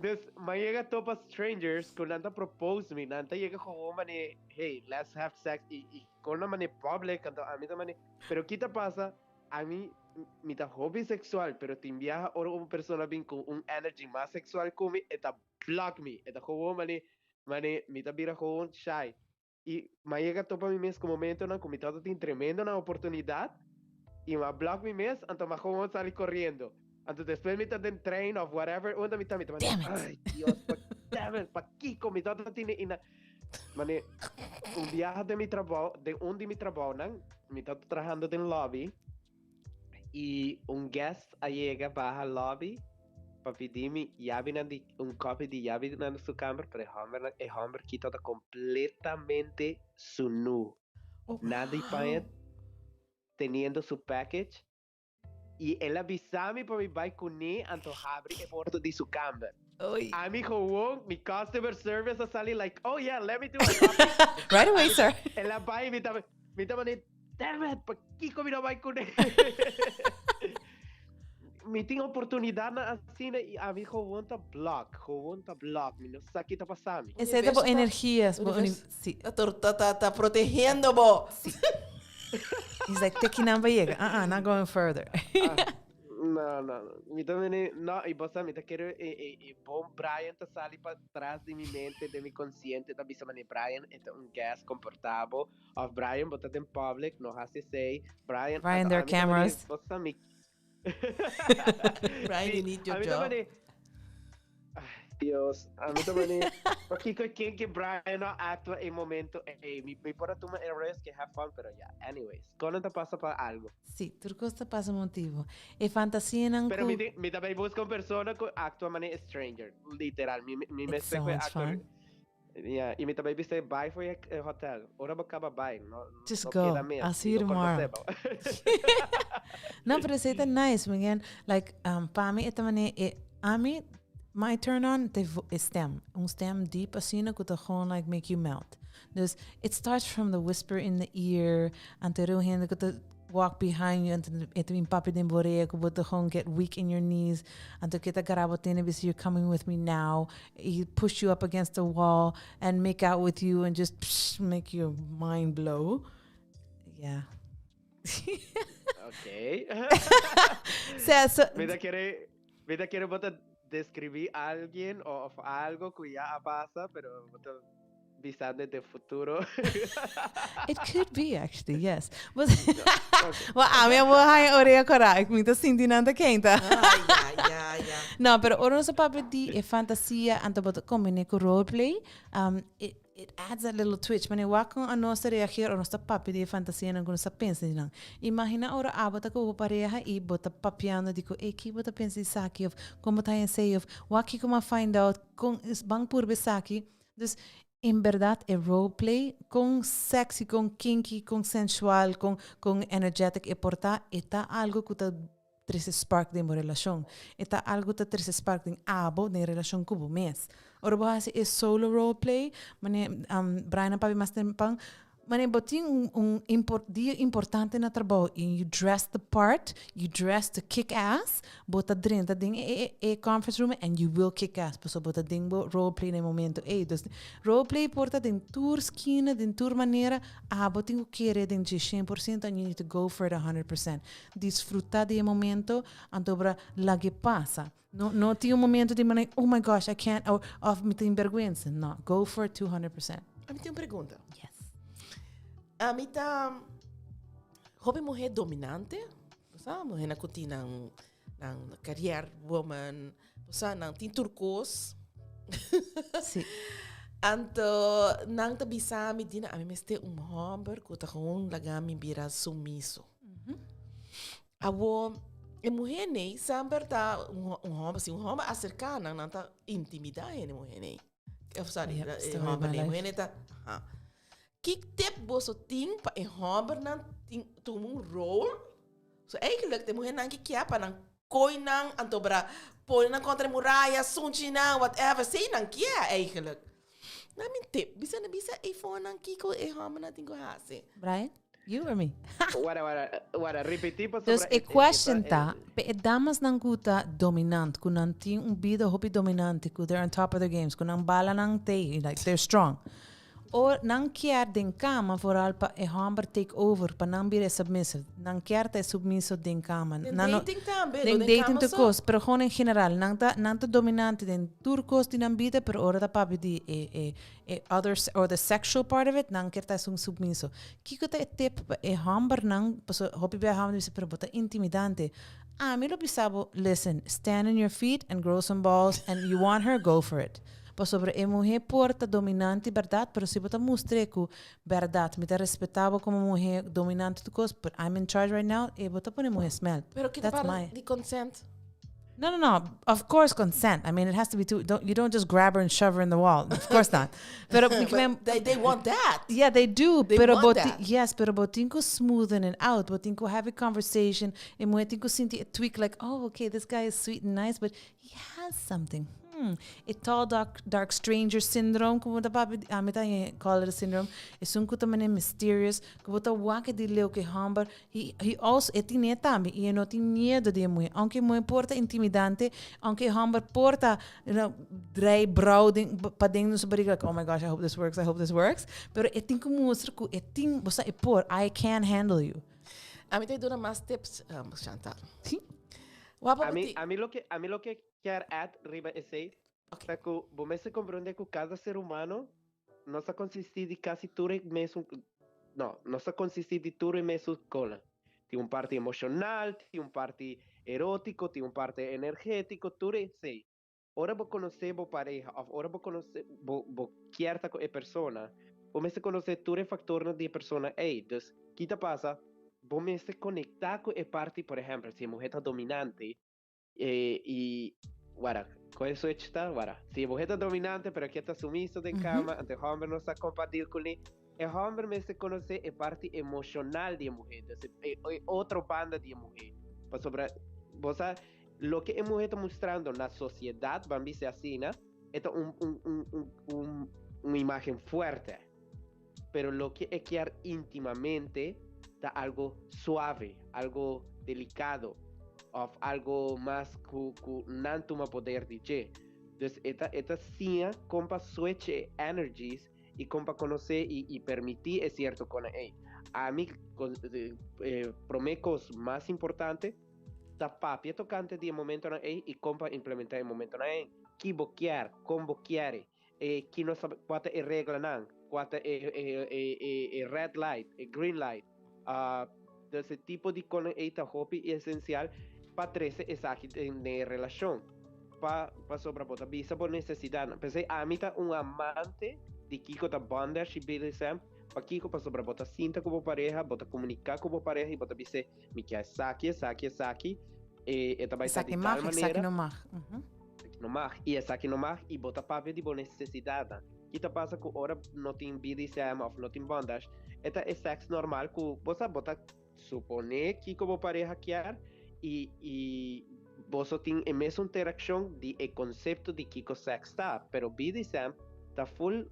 Dus, mi a yega topa strangers ku nan ta propose mi. Nan ta yega gewoon mane, "Hey, let's have sex." I kon nan mane public, anto ami ta mane. Pero ki ta pasa? Ami, mi ta hopi sexual, pero tin biaha ora un persona bin ku un energy mas sexual ku mi, e ta block mi. E ta gewoon mane, mane, mi ta bira gewoon shy. I m'a yega topa mi mes ku momentonan ku mi tabata tin tremendo nan oportunidat i m'a blòk mi mes, anto m'a gewoon sali koriendo. Anto despues mi ta den trein òf whatever unda mi ta, mi ta manda, Damn it! Ay Dios, pa damn it, pakiko mi tabata tene i na mane un biaha den mi trabou, den un di mi trabounan, mi tabata trahando den lobby i un guest a yega baha lobby pa pidi mi yabinan di un copy di yabinan di su kamber, pero e hombernan, e homber ki tabata completamente sunu. Oh, Nada di paña, teniendo su package, y el a bisa mi pa mi bai cune anto habri e porta di su kamber. Oei. Ami gewoon, mi customer service a sali like, "Oh yeah, let me do a copy." Right away, sir. El a bai, mi tabata, mi tabata damn it, pakiko mi no bai kuné? Mi tin oportunidatnan asina i ami gewoon ta block, gewoon ta block. Mi no sa ki ta pasa mi. Esei ta bo energia, bo uni, si. Ta ta ta ta protegiendo bo. Si. He's like, te kinan bo yega. Uh-uh, not going further. No, no, no. Mi ta mene, no, i bo sa, mi ta kere e, e, e bon Brian ta sali pa tras di mi mente, den mi konsiente, ta bisa mane, "Brian, e ta un guest, komportá bo." Of "Brian, bo ta den public, no hasi esei. Brian." Brian, there are cameras. Bo sa mi. Brian, you need your job. Dios, ami ta mane, pakiko ken ke Brian no actua e momento ei? Mi por a tuma e risk y have fun, pero ya, anyways. Kono ta pasa pa algo. Sí, tur kos ta pasa motivo. E fantasianan Pero ku mi tin, mi ta bay busca un persona ku actua mane stranger, literal. Mi It's mester so ku e much actor. fun. Yeah, y mi ta bay bisa bay for e hotel. Ora bo caba bay, no, Just no go. keda mes. I'll see you Mi no tomorrow. conoce bo. No, pero esey ta nice, Miguel. Like, pa mi e ta mane, e, ami, my turn on te vo, e stem. Un stem deep asina cu ta gewoon like make you melt. Dus it starts from the whisper in the ear, anto e hende cu ta walk behind you, anto e ta bin papia den bo orea cu bo ta gewoon get weak in your knees, anto ke ta gara bo tene bisa, "You're coming with me now." He push you up against the wall and make out with you and just psh, make your mind blow. Yeah. Okay. Sea, so, Mi ta kere, mi ta kere bo ta describí alguien o of algo cu ya a pasa, pero bo ta bisando den futuro. It could be actually, yes. But, well, ami a bo haña orea kora, ik mi ta sinti nan ta keinta. Ai, ja, ja, ja. No, pero ora nos a papia di e fantasia, anto bo ta combine cu roleplay, it adds that little twitch. Mane wak con anos ta reageer ora nos ta papia di e fantasianan cu nos ta pensa di nan. Imagina ora abo ta cu bo pareha y bo ta papiando di cu, "Ey, ki bo ta pensa di esaki?" Of "Con bo ta haña esey?" Of "Wak kico mi a find out, con ban purba esaki." Dus, en berdad e roleplay, con sexy, con kinky, con sensual, con energetic e por ta, e ta algo cu ta trece spark den bo relacion. E ta algo cu ta trece spark den abo, den relacion cu bo mes. Ora bo haci e solo roleplay, mane Brian a papia mas tempan, Manera bo tin un dia importante na trabou y you dress the part, you dress to kick ass, bo ta drenta den e conference room and you will kick ass pasobra bo ta den bo role play na e momento ey. Dus role play por ta den tur skina, den tur manera, abo tin cu kere den dje 100% and you need to go for it 100%. Disfruta di e momento anto bra lag'e pasa. No, no tin un momento di manera, oh my gosh, I can't, of mi tin bergüenza. No, go for it 200%. Ami tin un pregunta. Yes. Ami ta hopi muher dominante, sa, muher nan ku tin nan nan career woman, sa, nan tin tur kos. Si. Anto nan ta bisa mi, Dina, ami mester un homber ku ta gewoon laga mi bira sumiso. Awo, e muher nei semper ta un homber, si un homber acerca nan, nan ta intimida e muher nei. Of sorry, Yep, e story of homber my nei, life. muher nei ta, aha. Ki tip boso tin pa e hombernan tin tuma un rol? So eigenlijk de muhernan ki kia pa nan koi nan, anto bra pone nan kontra e muraya, sunchi nan, whatever, sei nan kia eigenlijk. Na mi tip, bisa na bisa e fonan kiko e hombernan tin ku hasi. Brian, you or me? Wara, wara, wara, repetí pasobra Dus e question ta, pa e damasnan ku ta dominant, ku nan tin un bida hopi dominante, ku they're on top of their games, ku nan balanan te, like they're strong. Or nan kier den kama vooral pa e homber take over, pa nan bira e submissive. Nan kier ta e submiso den kama. Den Nan no- dating tambe, Den no den dating kama tur so. kos, pero gewoon en general. Nan ta dominante den tur kos di nan bida, pero ora ta papia di e other or the sexual part of it, nan kier ta esun submiso. Kiko ta e tip pa e hombernan? Pasobra hopi bia homber ta bisa, pero bo ta intimidante. Ami lo bisa bo, listen, stand on your feet and grow some balls and you want her, go for it. Pasobra e muhé por ta dominante bèrdat, pero si bo ta mustr'é ku bèrdat mi ta respetá bo komo muhé dominante tur kos, but I'm in charge right now, e bo ta pone muhé smelt. Pero ke ta That's para my. di consent? No, no, no. Of course consent. I mean, it has to be two. Don't, you don't just grab her and shove her in the wall. Of course not. Pero mi But they want that. Yeah, they do. They pero want bo ti, that. yes, pero bo tin ku smoothen it out. Bo tin ku have a conversation. E muhé tin ku sinti a tweak like, oh, okay, this guy is sweet and nice, but he has something. E tall dark stranger syndrome, ku bo ta papia di, ami ta call it a syndrome. Esun ku ta manera mysterious, ku bo ta wak di leu ku e homber, he also, e tin e tambe, i e no tin miedo di e muhé. Aunke e muhé por ta intimidante, aunke e homber por ta, drei brou den, paden den su bariga, like, oh my gosh, I hope this works, I hope this works. Pero e tin ku mustra ku e tin, bo sa e por, I can handle you. Ami ta duna mas tips, Chantal. Si. Wapa Ami, bo ti. ami lo ke kier add riba esey ta ku bo mester komprondé ku kada ser humano no ta konsistí di kasi tur e mesun, no, no ta konsistí di tur e mesun kosnan. Tin un parti emoshonal, tin un parti erótiko, tin un parti energétiko, tur esei. Ora bo konosé bo pareha òf ora bo konosé bo kier ta ku e persona, bo mester konosé tur e faktornan di e persona ei. Dus, ki ta pasa? Bo mester konektá ku e parti, por ehèmpel, si e muhé ta dominante i wara, kon e switch ta? Wara, si e muhé ta dominante pero ke ta sumiso den kama, anto e hòmber no sa kon pa deal kuné. E hòmber mester konosé e parti emoshonal di e muhé, dus e otro banda di e muhé. Pasobra bo sa loke e muhé ta mustrando na sosiedat, ban bisa asina, e ta un imágen fuerte. Pero loke e kier íntimamente ta algo suave, algo delikado, òf algo mas ku nan tuma poder di dje. Dus e ta siña kon pa switch e energies i kon pa konosé i permití e sierto kosnan ei. Ami, promé kos mas importante ta papia tokante di e momentonan ei i kon pa implementá e momentonan ei. Ki bo kier, kon bo kier, ki nos ta, kua ta e reglanan, kua ta e red light, e green light. Dus e tipo di kosnan ei ta hopi esensial pa trese esaki den e relashon. Pasobra bo ta bisa bo nesesidatnan. P'esei ami ta un amante di kiko ta bondage i BDSM. Pakiko? Pasobra bo ta sinta ku bo pareha, bo ta komuniká ku bo pareha i bo ta bis'é, mi kier esaki, esaki, esaki. E ta bai sa Esaki di mag, tal esaki manera. no mag. Esaki no mag. I esaki no mag. I bo ta papia di bo nesesidatnan. Ki ta pasa ku ora no tin BDSM òf no tin bondage, e ta e sèks normal ku bo sa bo ta suponé kiko bo pareha kier i boso tin e mesun interakshon di e konsepto di kiko sèks ta. Pero BDSM ta full.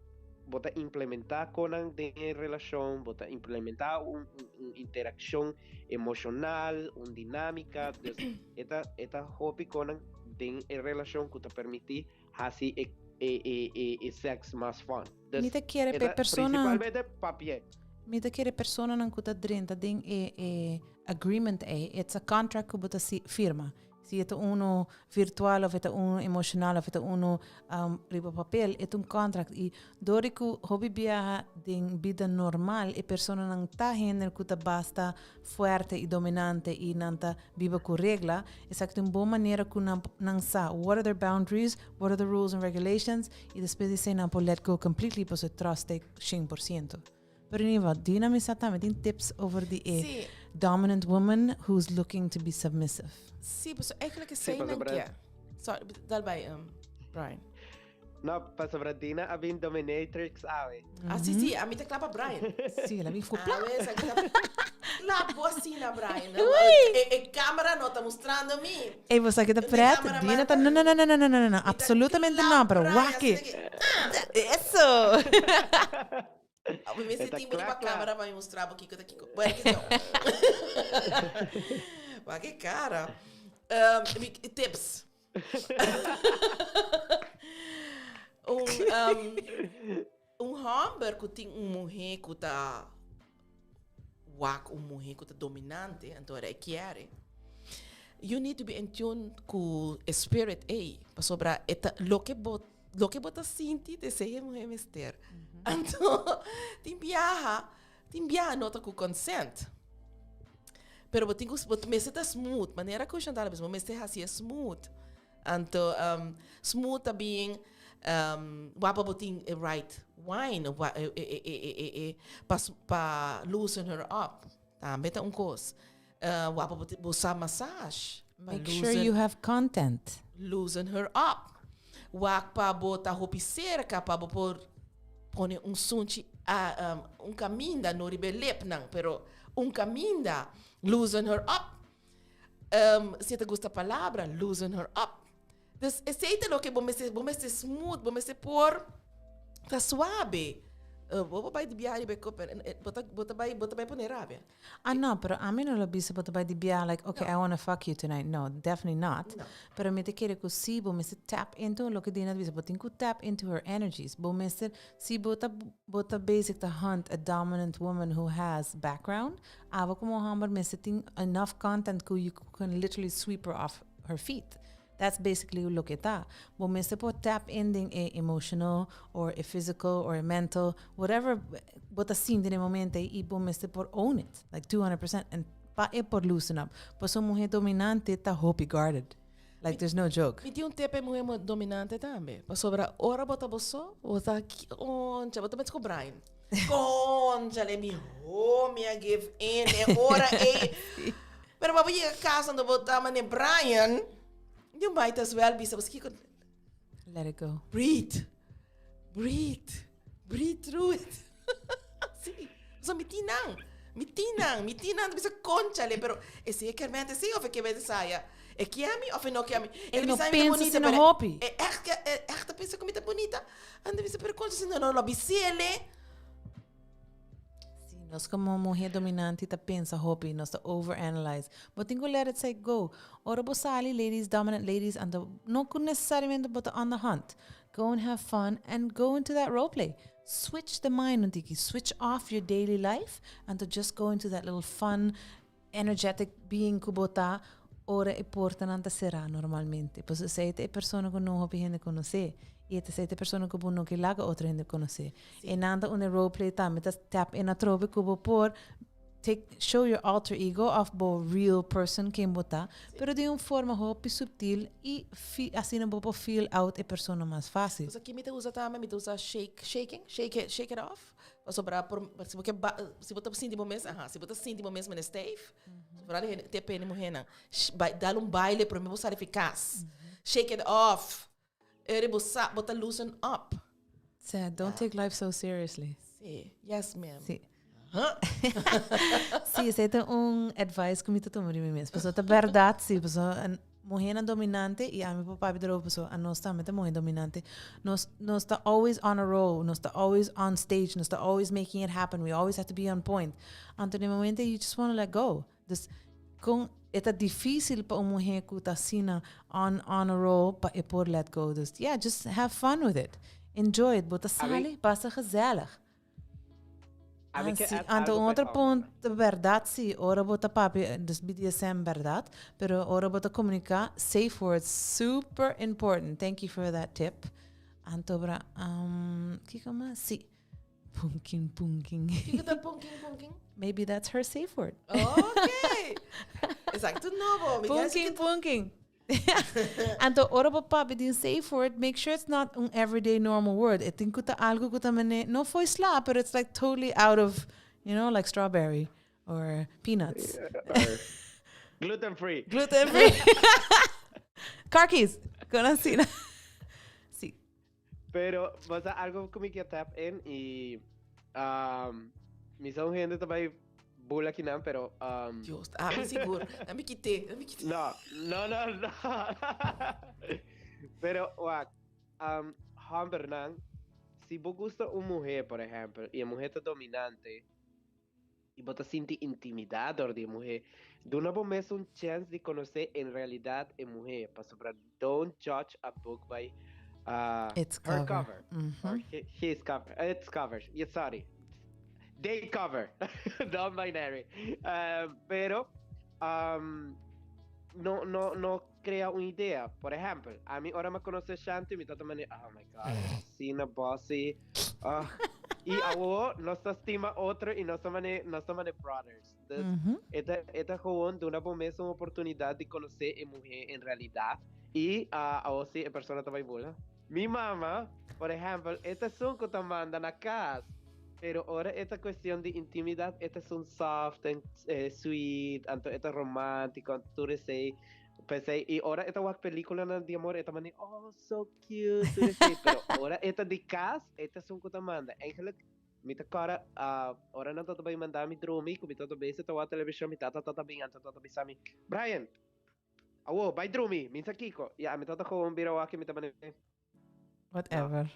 bo ta implementá konan den e relashon, bo ta implementá un un interakshon emoshonal, un dinámika, dus e ta e ta hopi konan den e relashon ku ta permití hasi e e e e e sèks mas fun. Dus Mi ta kere e p'e ta persona prinsipalmente papi'é. Mi ta kere personanan ku ta drenta den e e agreement ei, it's a contract ku bo ta si firma. Si e ta uno virtual of e ta uno emocional of e ta uno um, riba papel, e ta un contract. I door di ku hopi biaha den bida normal e personanan ta hende ku ta basta fuerte i dominante i nan ta biba ku regla, esaki ta un bon manera ku nan nan sa what are their boundaries, what are the rules and regulations i despues di esei nan por let go completely pasobra e trust ta e 100%. Pero in ieder geval, Dina mi sa tambe tin tips over di e Sí. dominant woman who's looking to be submissive. Sí, paso eigenlijk Sí, esei nan pasobra- ke. Sorry, dal bai, Brian. No, pasobra Dina a bin dominatrix awe. Ah, sí, sí, ami ta kla pa Brian. Sí, el a bin fu pla. Awe, sa ki ta kla bo asina, Brian. Ui! E, e camera no ta mostrando mi. Ey, bo sa ke ta Di pret? camera Dina man. ta, no, no, no, no, no, no, no, no, Mi ta absolutamente kla no, pero Brian, wak-e. asina ki, ah! Eso! Mi mester Eta tin bo kla, riba kla. camera pa mi mustra bo kiko ta kiko. Bueno, kiko. Wak e cara. Mi, tips. Un, un homber ku tin un muhé ku ta wak un muhé ku ta dominante, anto ora e kier. You need to be in tune ku e spirit ei, pasobra e ta loke bo loke bo ta sinti ta esei e muhé mester. Anto tin biaha, tin biaha no ta ku consent. Pero bo tin ku bo mester ta smooth, manera ku Chantal a bisa, bo mester hasi e smooth. Anto smooth ta bin wak pa bo tin e right wine of e e e e e pa pa loosen her up tambe ta un kos. Wak pa bo bo sa massage pa Make sure you have content. Loosen her up. Wak pa bo ta hopi serka pa bo por pone un sunchi a un kaminda no riba e lepnan pero un kaminda loosen her up. Si e ta gusta palabra, loosen her up. Dus esei ta loke bo mester, bo mester smooth, bo mester por ta suave. Bo por bai di biaha riba e kop, bo ta, bo ta bai, bo ta bai pone rabia. Ah no, pero ami no lo bisa bo ta bai di biaha like, okay, I wanna fuck you tonight. No, definitely not. No. Pero mi ta kere ku si bo mester tap into loke Dina ta bisa, bo tin ku tap into her energies. Bo mester, si bo ta, bo ta basic ta hunt a dominant woman who has background, Abo como homber mester tin enough content cu you can literally sweep her off her feet. That's basically loke ta. Bo mester por tap in den e emotional or e physical or e mental, whatever bo ta sinti den e momento ey y bo mester por own it, like 200% and pa e por loosen up. Pasobra un muher dominante ta hopi guarded. Like there's no joke. Mi tin un tip pa e muher dominante tambe. Pasobra ora bo ta bo so, bo ta concha, bo ta mester cu Brian. Conchale, mi homie a give in e ora ei. Pero pa bo yega casa ando bo ta mane Brian, you might as well bisa bo kiko. Let it go. Breathe. Breathe. Breathe through it. Sí. So mi tin nan. Mi tin nan. Mi tin nan. Bisa conchale, pero esei e kermente sí of e kermente saya. E kia mi of e no kia mi? E no bisa mi ta pensa bonita, si no pero hopi. E echt, e echt ta pensa ku mi ta bonita. Anda bisa, pero concha si no no lo bisele. Sí, nos como mujer dominante ta pensa hopi, nos ta overanalyze. Bo tin ku let it say go. Ora bo sali, ladies, dominant ladies, anto no ku necesariamente bo ta on the hunt. Go and have fun and go into that role play. Switch the mind un tiki, switch off your daily life anto just go into that little fun, energetic being ku bo ta ora e portanan ta será normalmente. Pasobra esei ta e persona ku no hopi hende konosé i esei ta e persona ku bo no ke laga otro hende konosé. E nan ta unda e role play tambe ta tap in atrobe ku bo por take show your alter ego of bo real person ken bo ta, pero den un forma hopi subtil i fi asina bo por feel out e persona mas fácil. Pasobra ki mi ta usa tambe, mi ta usa shake, shaking, shake it, shake it off. Pasobra por, si bo ke ba, si bo ta sinti bo mes, aha, si bo ta sinti bo mes mene stijf, vooral e hende, te pene muhernan, bai, dal un baile prome bo sali fi kas. Shake it off. Eri bo sa, bo ta loosen up. Sa, don't take life so seriously. Sí, yes ma'am. Sí. Huh? Sí, esei ta un advice ku mi ta tuma di mi mes. Pasobra ta bèrdat, sí, pasobra. Muhénan dominante, i ami por papia derover pasobra anos tambe ta muhé dominante, nos nos ta always on a roll, nos ta always on stage, nos ta always making it happen, we always have to be on point. Anto den momento you just wanna let go. Dus kon e ta difícil pa un muhé ku ta asina on on a roll pa e por let go. Dus yeah, just have fun with it. Enjoy it. Bo ta sali, pasa gezellig. Ami ke Ah, sí. add Anto algo un pa otro e punto, berdad sí, ora bo ta papia, dus BDSM berdad, pero ora bo ta comunica, safe words, super important. Thank you for that tip. Anto bra, um, kiko mas? Sí. Punking, punking. Kiko ta punking, punking? Maybe that's her safe word. Ok. Exacto, nobo. Mi Punking, punking. Anto ora bo papia di un safe word, make sure it's not un everyday normal word. E tin ku ta algo ku ta mane, no foi sla, pero it's like totally out of, like strawberry or peanuts. Or gluten free. Gluten free. Car keys. Kon asina. Sí. Pero, bo sa algo ku mi ke tap in i um, mi sa un hende ta bai bula kinan, pero um, Dios, ah, mi sigur. Dan mi kite, dan mi kite. No, no, no, no. Pero, wak, um, hombernan, si bo gusta un muher, por ehempel, i e muher ta dominante, i bo ta sinti intimidá dor di e muhé, duna bo mes un chèns di konosé en realidat e muhé, pasobra don't judge a book by Its her cover. cover, or his cover, its cover, yeah, sorry, they cover, non-binary. Pero, no, no, no krea un idea. Por ehèmpel, ami ora mi a konosé Shanti, mi tabata manera, oh my God, asina bossy. Ah, y awo nos ta stima otro y nos ta mane, nos ta mane brothers. Dus e ta, e ta gewoon duna bo mes un oportunidad di conoce e muher en realidad y ah, awo si e persona ta bay bula. Mi mama, por ehempel, e ta esun cu ta manda na cas, pero ora e ta cuestion di intimidad e ta esun soft en sweet, anto e ta romantico, anto tur esey. P'esey, y ora e ta wak peliculanan di amor e ta mane, oh, so cute, tur esey, pero ora e ta di cas, e ta esun cu ta manda. Eigenlijk, mi ta cora, ora nan ta bay manda mi drumi, cu mi ta bezig ta wak television, mi tata ta bin, anto ta bisa mi, Brian, awo, bay drumi, mi sa kico. Y ami ta gewoon bira wak y mi ta mane. Whatever.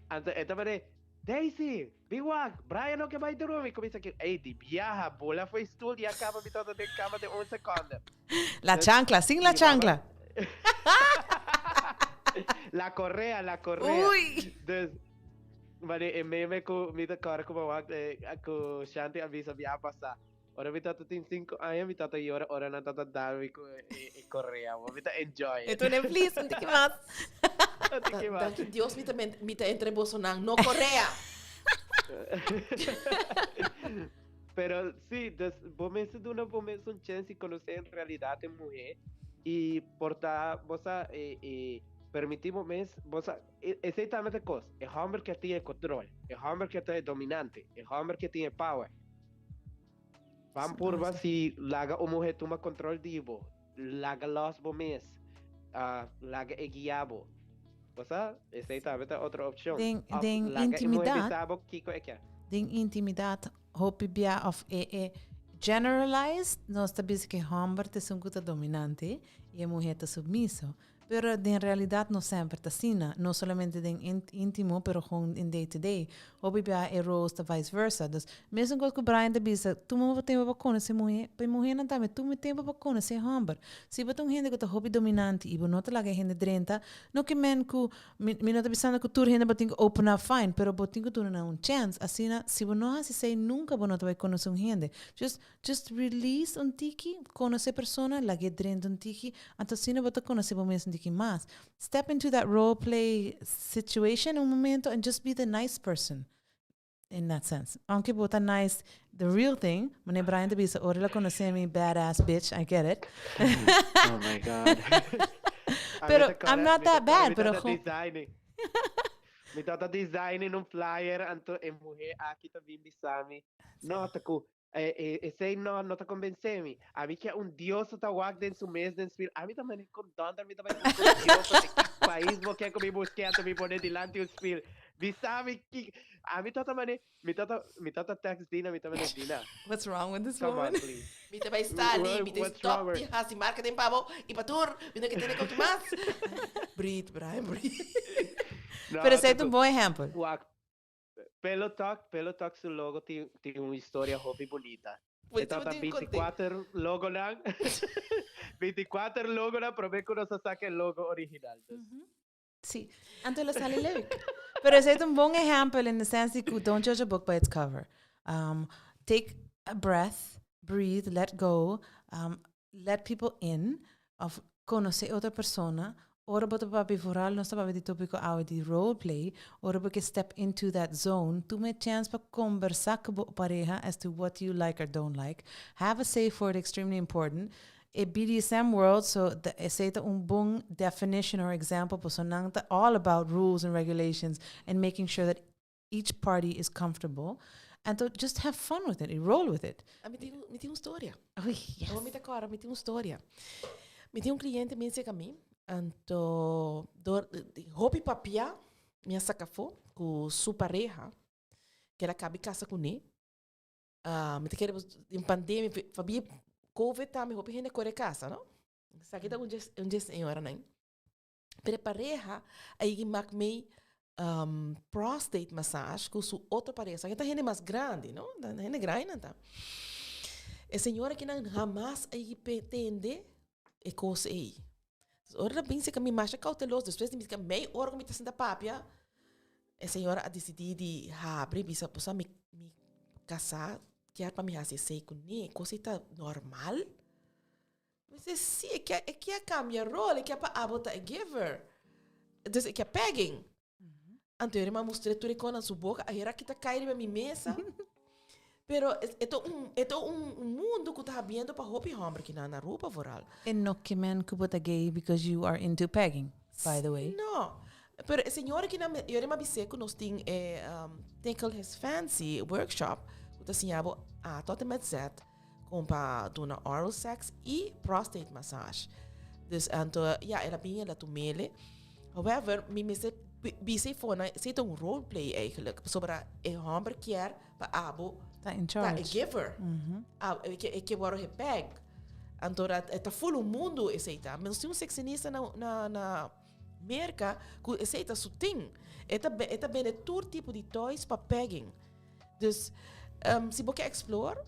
Anto e ta mane, Daisy, bin wak, Brian no ke bai drumi. Kuminsa ki, ey, di biaha, bula for e stoel di a kaba mi tabata den kama den un seconde. La chancla, sin la chancla. La correa, la correa. Uy! Dus, mane e meme ku mi ta kòrda ku mi a wak, ku Shanti a bisa biaha pasá. Ora mi tata tin 5 aña, mi tata yora ora nan tata dal mi ku e korea. Mi ta enjoy it. E tu ne please, un tiki mas. Un tiki mas. Danki Dios mi ta, mi ta entre bosonan, no korea. Pero sí, dus bo mester duna bo mes un chance di conoce en realidad e muher y por ta, bo sa, e, e permiti bo mes, bo sa, esey tambe ta cos, e homber ke tin e control, e homber ke ta e dominante, e homber ke tin e power. Ban purba si laga un muher tuma control di bo, laga los bo mes, laga e guia bo. Bo sa, esey tambe ta otro opcion. Den, Of den laga e muher intimidad, bisa bo kico e kier. Den intimidad hopi bia of e e generalized nos ta bisa cu e homber ta esun cu ta dominante y e muher ta submiso. Pero den realidad no semper ta asina, no solamente den intimo pero gewoon in day to day. Hopi bia e roles ta vice versa. Dus mesun cos cu Brian ta bisa, tuma bo tempo pa conoce muhe, pa e muhenan tambe tuma e tempo pa conoce e homber. Si bo ta un hende cu ta hopi dominante y bo no ta laga e hende drenta, no ke men cu, mi mi no ta bisando cu tur hende bo tin cu open up fine, pero bo tin cu duna nan un chance. Asina si bo no haci esey nunca bo no ta bay conoce un hende. Just Just release un tiki, conoce persona, lag'é drenta un tiki, anto asina bo ta conoce bo mes un tiki mas. Step into that role play situation un momento and just be the nice person in that sense. Aunke bo ta nice the real thing, manera Brian ta bisa, ora el a conoce mi badass bitch, I get it. Oh my God. Pero I'm not that bad, pero gewoon. Mi tata designing un flyer, anto e muher aki ta bin bisa mi, no, ta cu Esei no, no ta convence mi. Ami ke un dioso ta wak den su mes den spiel. Ami ta mane con donder mi ta bai busca un dioso. De ki pais bo ke ku mi buske anto mi pone dilanti un spiel? Bisa mi ki. Ami tata mane, mi tata, mi tata text Dina, mi tata mane Dina. What's wrong with this Come woman? on, please. Mi ta bai stali, mi ta What's stop wrong di hasi marketing pa bo y pa tur, mi no ke tene koki mas. Breathe, Brian, breathe. No, Pero esei ta ta un bon ehempel. Wak, Pillow Talk, Pillow Talk su logo tin, tin un historia hopi bunita. Pues E tata tin conte. 24 logonan, 24 logonan prome ku nos a saka e logo original. Dus. Sí, anto lo sali leuk. Pero esei ta un bon ehempel in the sense di ku don't judge a book by its cover. Take a breath, breathe, let go, let people in, of conoce otro persona. Ora bo ta papia vooral, nos ta papia di topico awe di role play, ora bo ke step into that zone, tuma e chance pa conversa cu bo pareha as to what you like or don't like. Have a safe word, extremely important. E BDSM world, so esey ta un bon definition or example, pasobra nan ta all about rules and regulations and making sure that each party is comfortable. Anto just have fun with it y roll with it. Ah, mi tin, mi tin un storia. Uy, yes. Oh, mi ta kòrda, mi tin un storia. Mi tin un cliente mi seka mi, anto door di hopi papia, mi a saka afó ku su pareha, ku el a kabi kasa kuné. Ah, mi ta kere den pandemia, pabia covid tambe hopi hende kore kasa, no? Esaki ta un dje, un dje señoranan. Pero e pareha a yegi mak mei prostate massage ku su otro pareha. Esaki ta hende mas grandi, no? Ta hende grandi nan ta. E señora kinan hamas a yegi pretende e kos ei. Ora nan bin seka mi masha kautelos, despues di mi seka mei ora ku mi ta sinta papia, e señora a disidí di habri bisa, bo sa mi mi kasá kier pa mi hasi esei kuné, kos ei ta normal? Mi si, sí, e kier, e kier cambia rol, e kier pa abo ta e giver. Dus e kier pegging. Anto e mustr'é tur e kon na su boca, ahera ki ta cai riba mi mesa. Pero e ta un, e ta un mundo cu ta habiendo pa hopi homber ki na Aruba vooral. E no ke men cu bo ta gay because you are into pegging, by the way. No. Pero e señora ki na, yo a bis'é cu nos tin e Tickle His Fancy workshop cu ta siña bo A tot en met Z. Kon pa duna oral sex y prostate massage. Dus anto, ja, el a bin, el a tumele. However, mi mester bisa e fona, esei ta un role play eigenlijk. Pasobra e homber kier pa abo Ta in ta e charge. giver. Ah, e ke, e ke wòrdu gepeg. Anto dat e ta ful un mundu esei ta. Nos tin un sexinista na, na, na Merka ku esei ta su ting. E ta, e ta bende tur tipo di toys pa pegging. Dus si bo ke explore,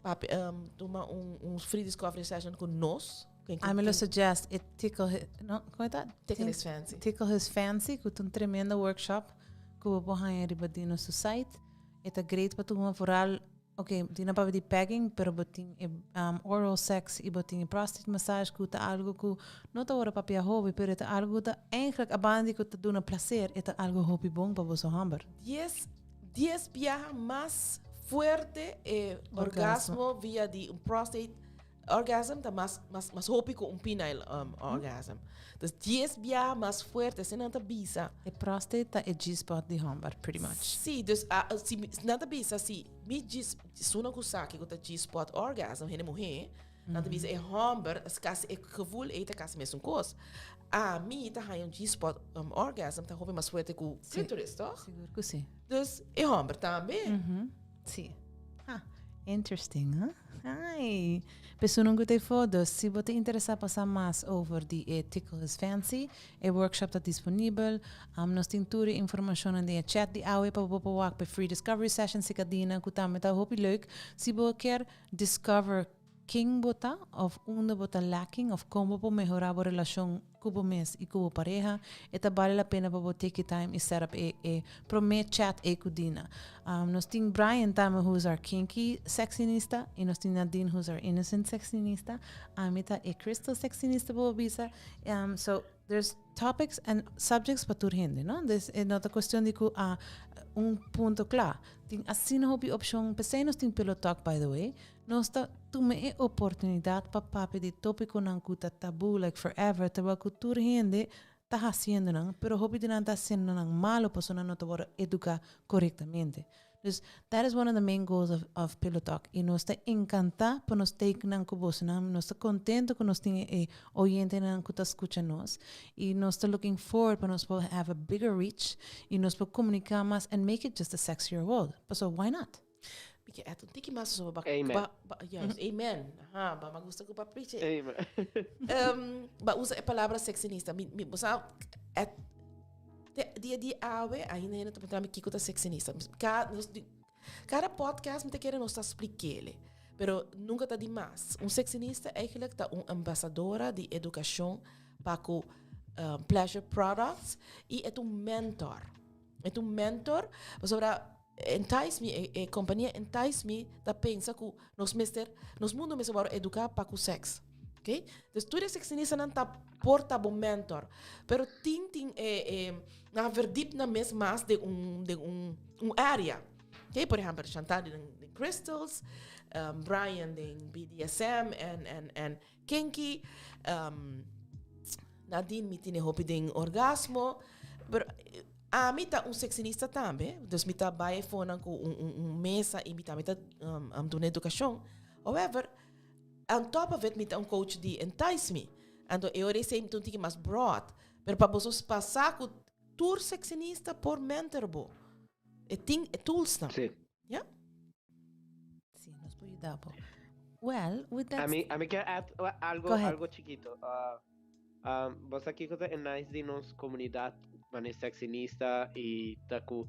papi, tuma un free discovery session ku nos. Ami lo suggest e Tickle His, no, kon e ta? Tickle His Fancy. Tickle His Fancy, ku ta un tremendo workshop ku bo por haña riba Dino su site. E ta great pa tuma vooral, ok, Dino papia di pegging, pero bo tin e oral sex i bo tin e prostate massage ku ta algo ku no ta ora papia hopi, pero e ta algo ku ta eigenlijk a banda di ku ta duna placer, e ta algo hopi bon pa boso hòmber. Dies 10 biaha mas fuerte e orgasmo via di un prostate orgasm ta mas, mas, mas hopi ku un penile orgasm. Dus 10 biaha mas fuerte, asina nan ta bisa. E prostate ta e G-spot di homber, pretty much. Sí, dus a, si nan ta bisa si mi G, suna ku sa kiko ta G-spot orgasm, hende muhé, Nan ta bisa e homber, es casi e gevoel ei ta casi mesun cos. Ami ta haña un G-spot um, orgasm ta hopi mas fuerte ku clitoris, toch? Sigur ku si. Dus e homber tambe. Si. Ha, interesting, huh? Ai. Personan ku ta efo, dus si bo ta interesa pa sa mas over di e Tickle His Fancy, e workshop ta disponibel. Nos tin tur e informashonnan den e chat di awe pa bo por wak pa e free discovery session si Kadina ku tambe ta hopi leuk. Si bo kier discover ken bo ta of unda bo ta lacking of kon bo por mehora bo relacion cu bo mes y cu bo pareha, e ta bale la pena pa bo take your time y set up e e prome chat ey cu Dina. Nos tin Brian tambe who is our kinky sexinista y nos tin Nadine who is our innocent sexinista. Ami ta e crystal sexinista bo por bisa. So there's topics and subjects pa tur hende, no? Dus e no ta cuestion di cu a un punto cla. Tin asina hopi opcion, p'esey nos tin Pillow Talk by the way. Nos ta tuma e oportunidad pa papia di topiconan cu ta tabu like forever, terwijl cu tur hende ta haciendo nan, pero hopi di nan ta haciendo nan malo pasobra nan no ta worde educa corectamente. Dus that is one of the main goals of Pillow Talk. Y nos ta encanta pa nos take nan cu boso nan. Nos ta contento cu nos tin e oyentenan cu ta scucha nos. Y nos ta looking forward pa nos por have a bigger reach y nos por comunica mas and make it just a sexier world. Paso why not? Mi ke add un tiki mas so ba Amen. Ba, yes, amen. Aha, ba ma gusta ku pa preach. Amen. Ba usa e palabra sexinista. Mi, bo sa, et, te dia di awe, ainda hende ta puntra mi kiko ta sexinista. Cada podcast mi ta kere nos ta splikele. Pero nunca ta dimas. Un sexinista eigenlijk ta un ambassadora di educacion pa ku pleasure products y e ta un mentor. E ta un mentor pasobra Entice Me, e compania Entice Me ta pensa cu nos mester, nos mundo mester worde educa pa cu sex. Ok? Dus tur e sexinistanan ta por ta bo mentor. Pero tin e, e, nan a verdiep nan mes mas den un, den un, un area. Ok? Por ehempel, Chantal den crystals, Brian den BDSM en, en, en kinky, Nadine mi tine hopi den orgasmo. Pero ami ta un sexinista tambe, dus mi ta bai efonan ku un mesa i mi tambe ta duna edukashon. However, on top of it mi ta un coach di Entice Me. Anto e ora esei mi ta un tiki mas broad. Pero pa boso pasa ku tur sexinista por mentor bo. E tin e toolsnan. Sí. Ya? Sí, nos por yuda bo. Well, with that... Ami kier add algo, Go ahead. Algo chikito. Bo sa kiko ta e nice di nos comunidad mane sexinista y ta cu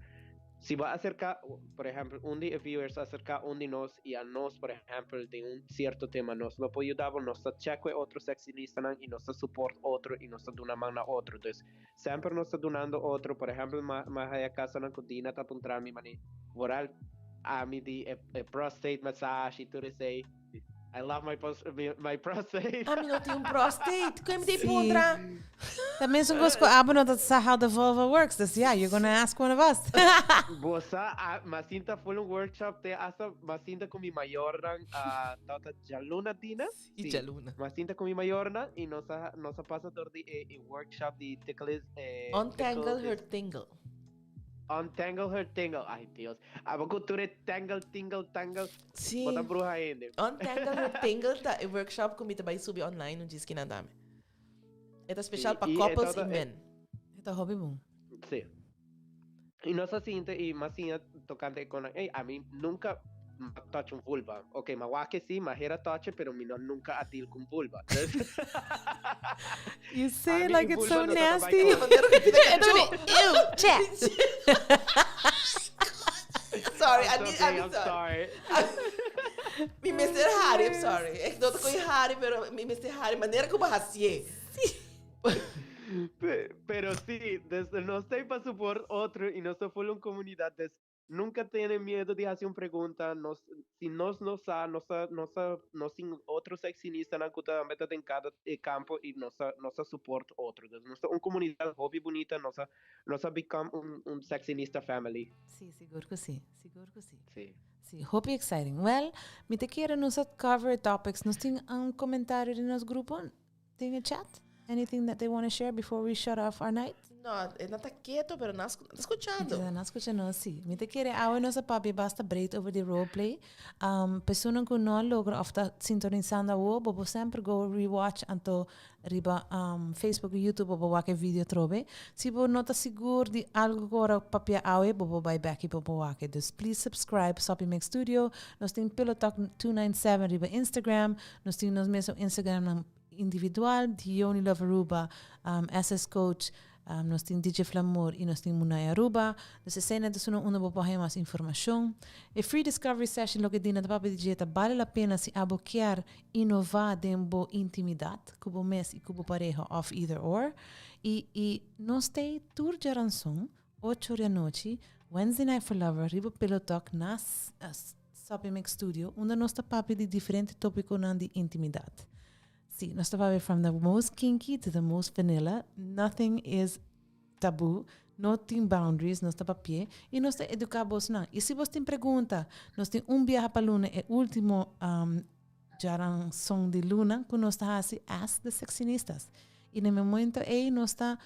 si bo acerca, por ehempel, un di e viewers acerca un di nos y a nos, por ehempel, den un cierto tema nos no por yuda bo, nos ta check cu e otro sexinistanan y nos ta support otro y nos ta duna man na otro. Dus semper nos ta dunando otro, por ehempel, ma haya casonan cu Dina ta puntra mi mane vooral ami di e prostate massage y tur esey. I love my prostate. Ami no tin un prostate. Con mi tin Sí. puntra? Ta mesun cos cu abo no ta sa how the vulva works. Dus yeah, you're gonna ask one of us. Bo sa, m'a sinta full un workshop te hasta m'a sinta cu mi mayornan, tata djaluna, Dina? Sí, djaluna. M'a sinta cu mi mayornan y nos a pasa door di e workshop di tickle is, Untangle tickle her is tingle. Untangle her tingle. Ay, Dios. Abo cu tur e tangle, tingle, tangle. Sí. Bo ta bruha hende. Untangle her tingle ta e workshop cu mi ta bay subi online un djis kinan dame. E ta special Sí, pa y e couples tata y e men. E ta hopi bon. Sí. Y nos a sinti y mas siña tocante e conan. Ey, ami nunca m'a touch un vulva. Ok, m'a wak que sí, m'a hera touch, pero mi no nunca a deal con vulva. You say Ami like y it's vulva so no tata bai nasty. con. Ew, che. Sorry, I I'm need, so I'm I'm sorry. sorry. Mi mester hari, I'm sorry. Ik no ta con hari, pero mi mester hari. Manera cu bo hacié. Pero sí, desde no estoy pa support otro y no soy full en comunidad, des, nunca tienen miedo de hacer una pregunta, nos, si nos no sa, no sa, no sa, no sin otro sexinista na kuta meta en cada campo y no sa, no sa support otro. Entonces, no sa una comunidad hopi bonita, no sa, no sa become un sexinista family. Sí, sigur cu sí, sigur cu sí. Sí. Sí, hopi exciting. Well, mi ta kere nos a cover topics. Nos tin un comentario di nos grupo? Tin e chat? Anything that they want to share before we shut off our night? No, e nan ta keto, pero nan ta scuchando. Nan ta scuchando, sí. Mi ta kere awe nos a papia basta breed over di roleplay. Personan cu no a logra of ta sintonisando awo, bo por semper go rewatch anto riba Facebook y YouTube bo por wak e video atrobe. Si bo no ta sigur di algo cu ora papia awe, bo por bay bek y bo por wak e. Dus please subscribe Soppy Mix Studio. Nos tin Pillow Talk 297 riba Instagram. Nos tin nos mesun Instagramnan individual, Diony Love Aruba, SS Coach, nos tin DJ Flamur y nos tin Munay Aruba. Dus esei ta sunu unda bo por haya mas informacion. E free discovery session loke Dina ta papia di dje ta bale la pena si abo kier innova den bo intimidad cu bo mes y cu bo pareha of either or. Y nos tei tur djaranson, 8 or di anochi, Wednesday Night for Lover riba Pillow Talk na Soppy Mix Studio, unda nos ta papia di diferente topiconan di intimidad. Sí, nos ta papia from the most kinky to the most vanilla. Nothing is taboo, no tin boundaries, nos ta papia y nos ta educa bosnan. Y si bos tin pregunta, nos tin un biaha pa luna, e ultimo djaranson di luna, cu nos ta haci Ask the Sexynistas. Y na e momento ey nos ta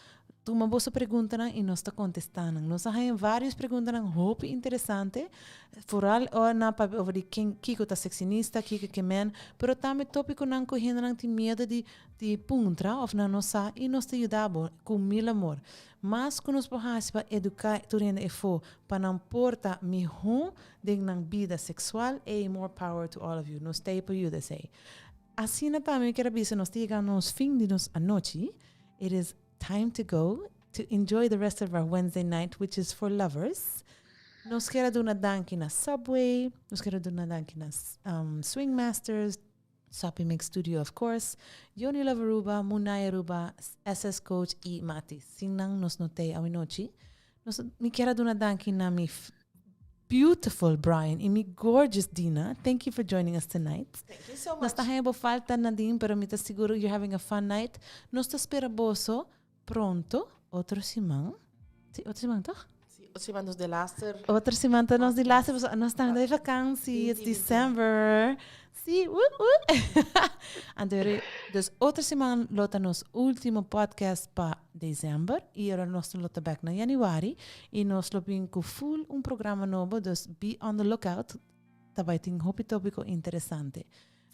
tuma boso preguntanan y nos ta contesta nan. Nos a haña varios preguntanan hopi interesante, vooral ora nan a papia over di ken kiko ta sexinista, kiko ke men, pero tambe topiconan cu hendenan tin miedo di di puntra of nan no sa y nos ta yuda bo cu mil amor. Mas cu nos por haci pa educa tur hende efo pa nan por ta miho den nan bida sexual, ey more power to all of you. Nos ta ey pa yuda esey. Asina tambe mi kier a bisa nos ta yega nos fin di nos anochi. It is time to go to enjoy the rest of our Wednesday night, which is for lovers. Nos kier a duna danki na Subway, nos kier a duna danki na Swing Masters, Soppy Mix Studio of course, Yoni Love Aruba, Munay Aruba, SS Coach y Mati. Sin nan nos no tey awinochi. Nos, mi kier a duna danki na mi beautiful Brian y mi gorgeous Dina. Thank you for joining us tonight. Thank you so much. Nos ta haña bo falta, Nadine, pero mi ta sigur you're having a fun night. Nos ta spera boso pronto, otro siman. Sí, otro siman, toch? Sí, otro siman nos de laster. Otro siman ta nos di laster, pasobra nos ta de vakantie. It's December. Sí, woe, woe. Anto, dus otro siman lo ta nos ultimo podcast pa december y ora nos lo ta back na januari y nos lo bin cu full un programa nobo, dus be on the lookout. Ta bay tin hopi topico interesante.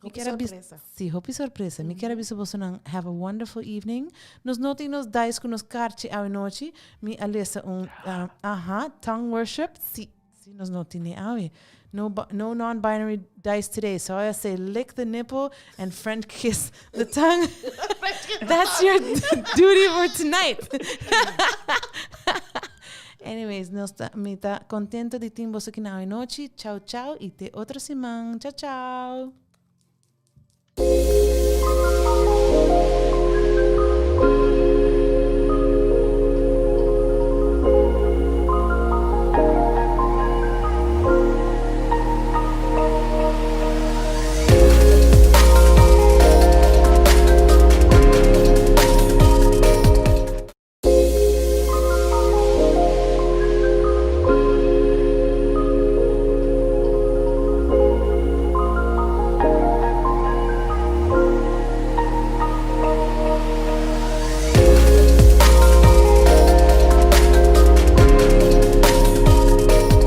Mi Hopi kier a bis- sorpresa. Sí, hopi sorpresa. Mi kier a bisa bosonan have a wonderful evening. Nos no tin nos dice cu nos karchi awe nochi. Mi a lesa un, aha, tongue worship. Sí, sí, nos no tine awe. No, no non-binary dice today. So I say lick the nipple and French kiss the tongue. That's your duty for tonight. Anyways, nos ta, mi ta contento di tin boso aki awe nochi. Ciao, ciao. Y te otro siman. Ciao, ciao.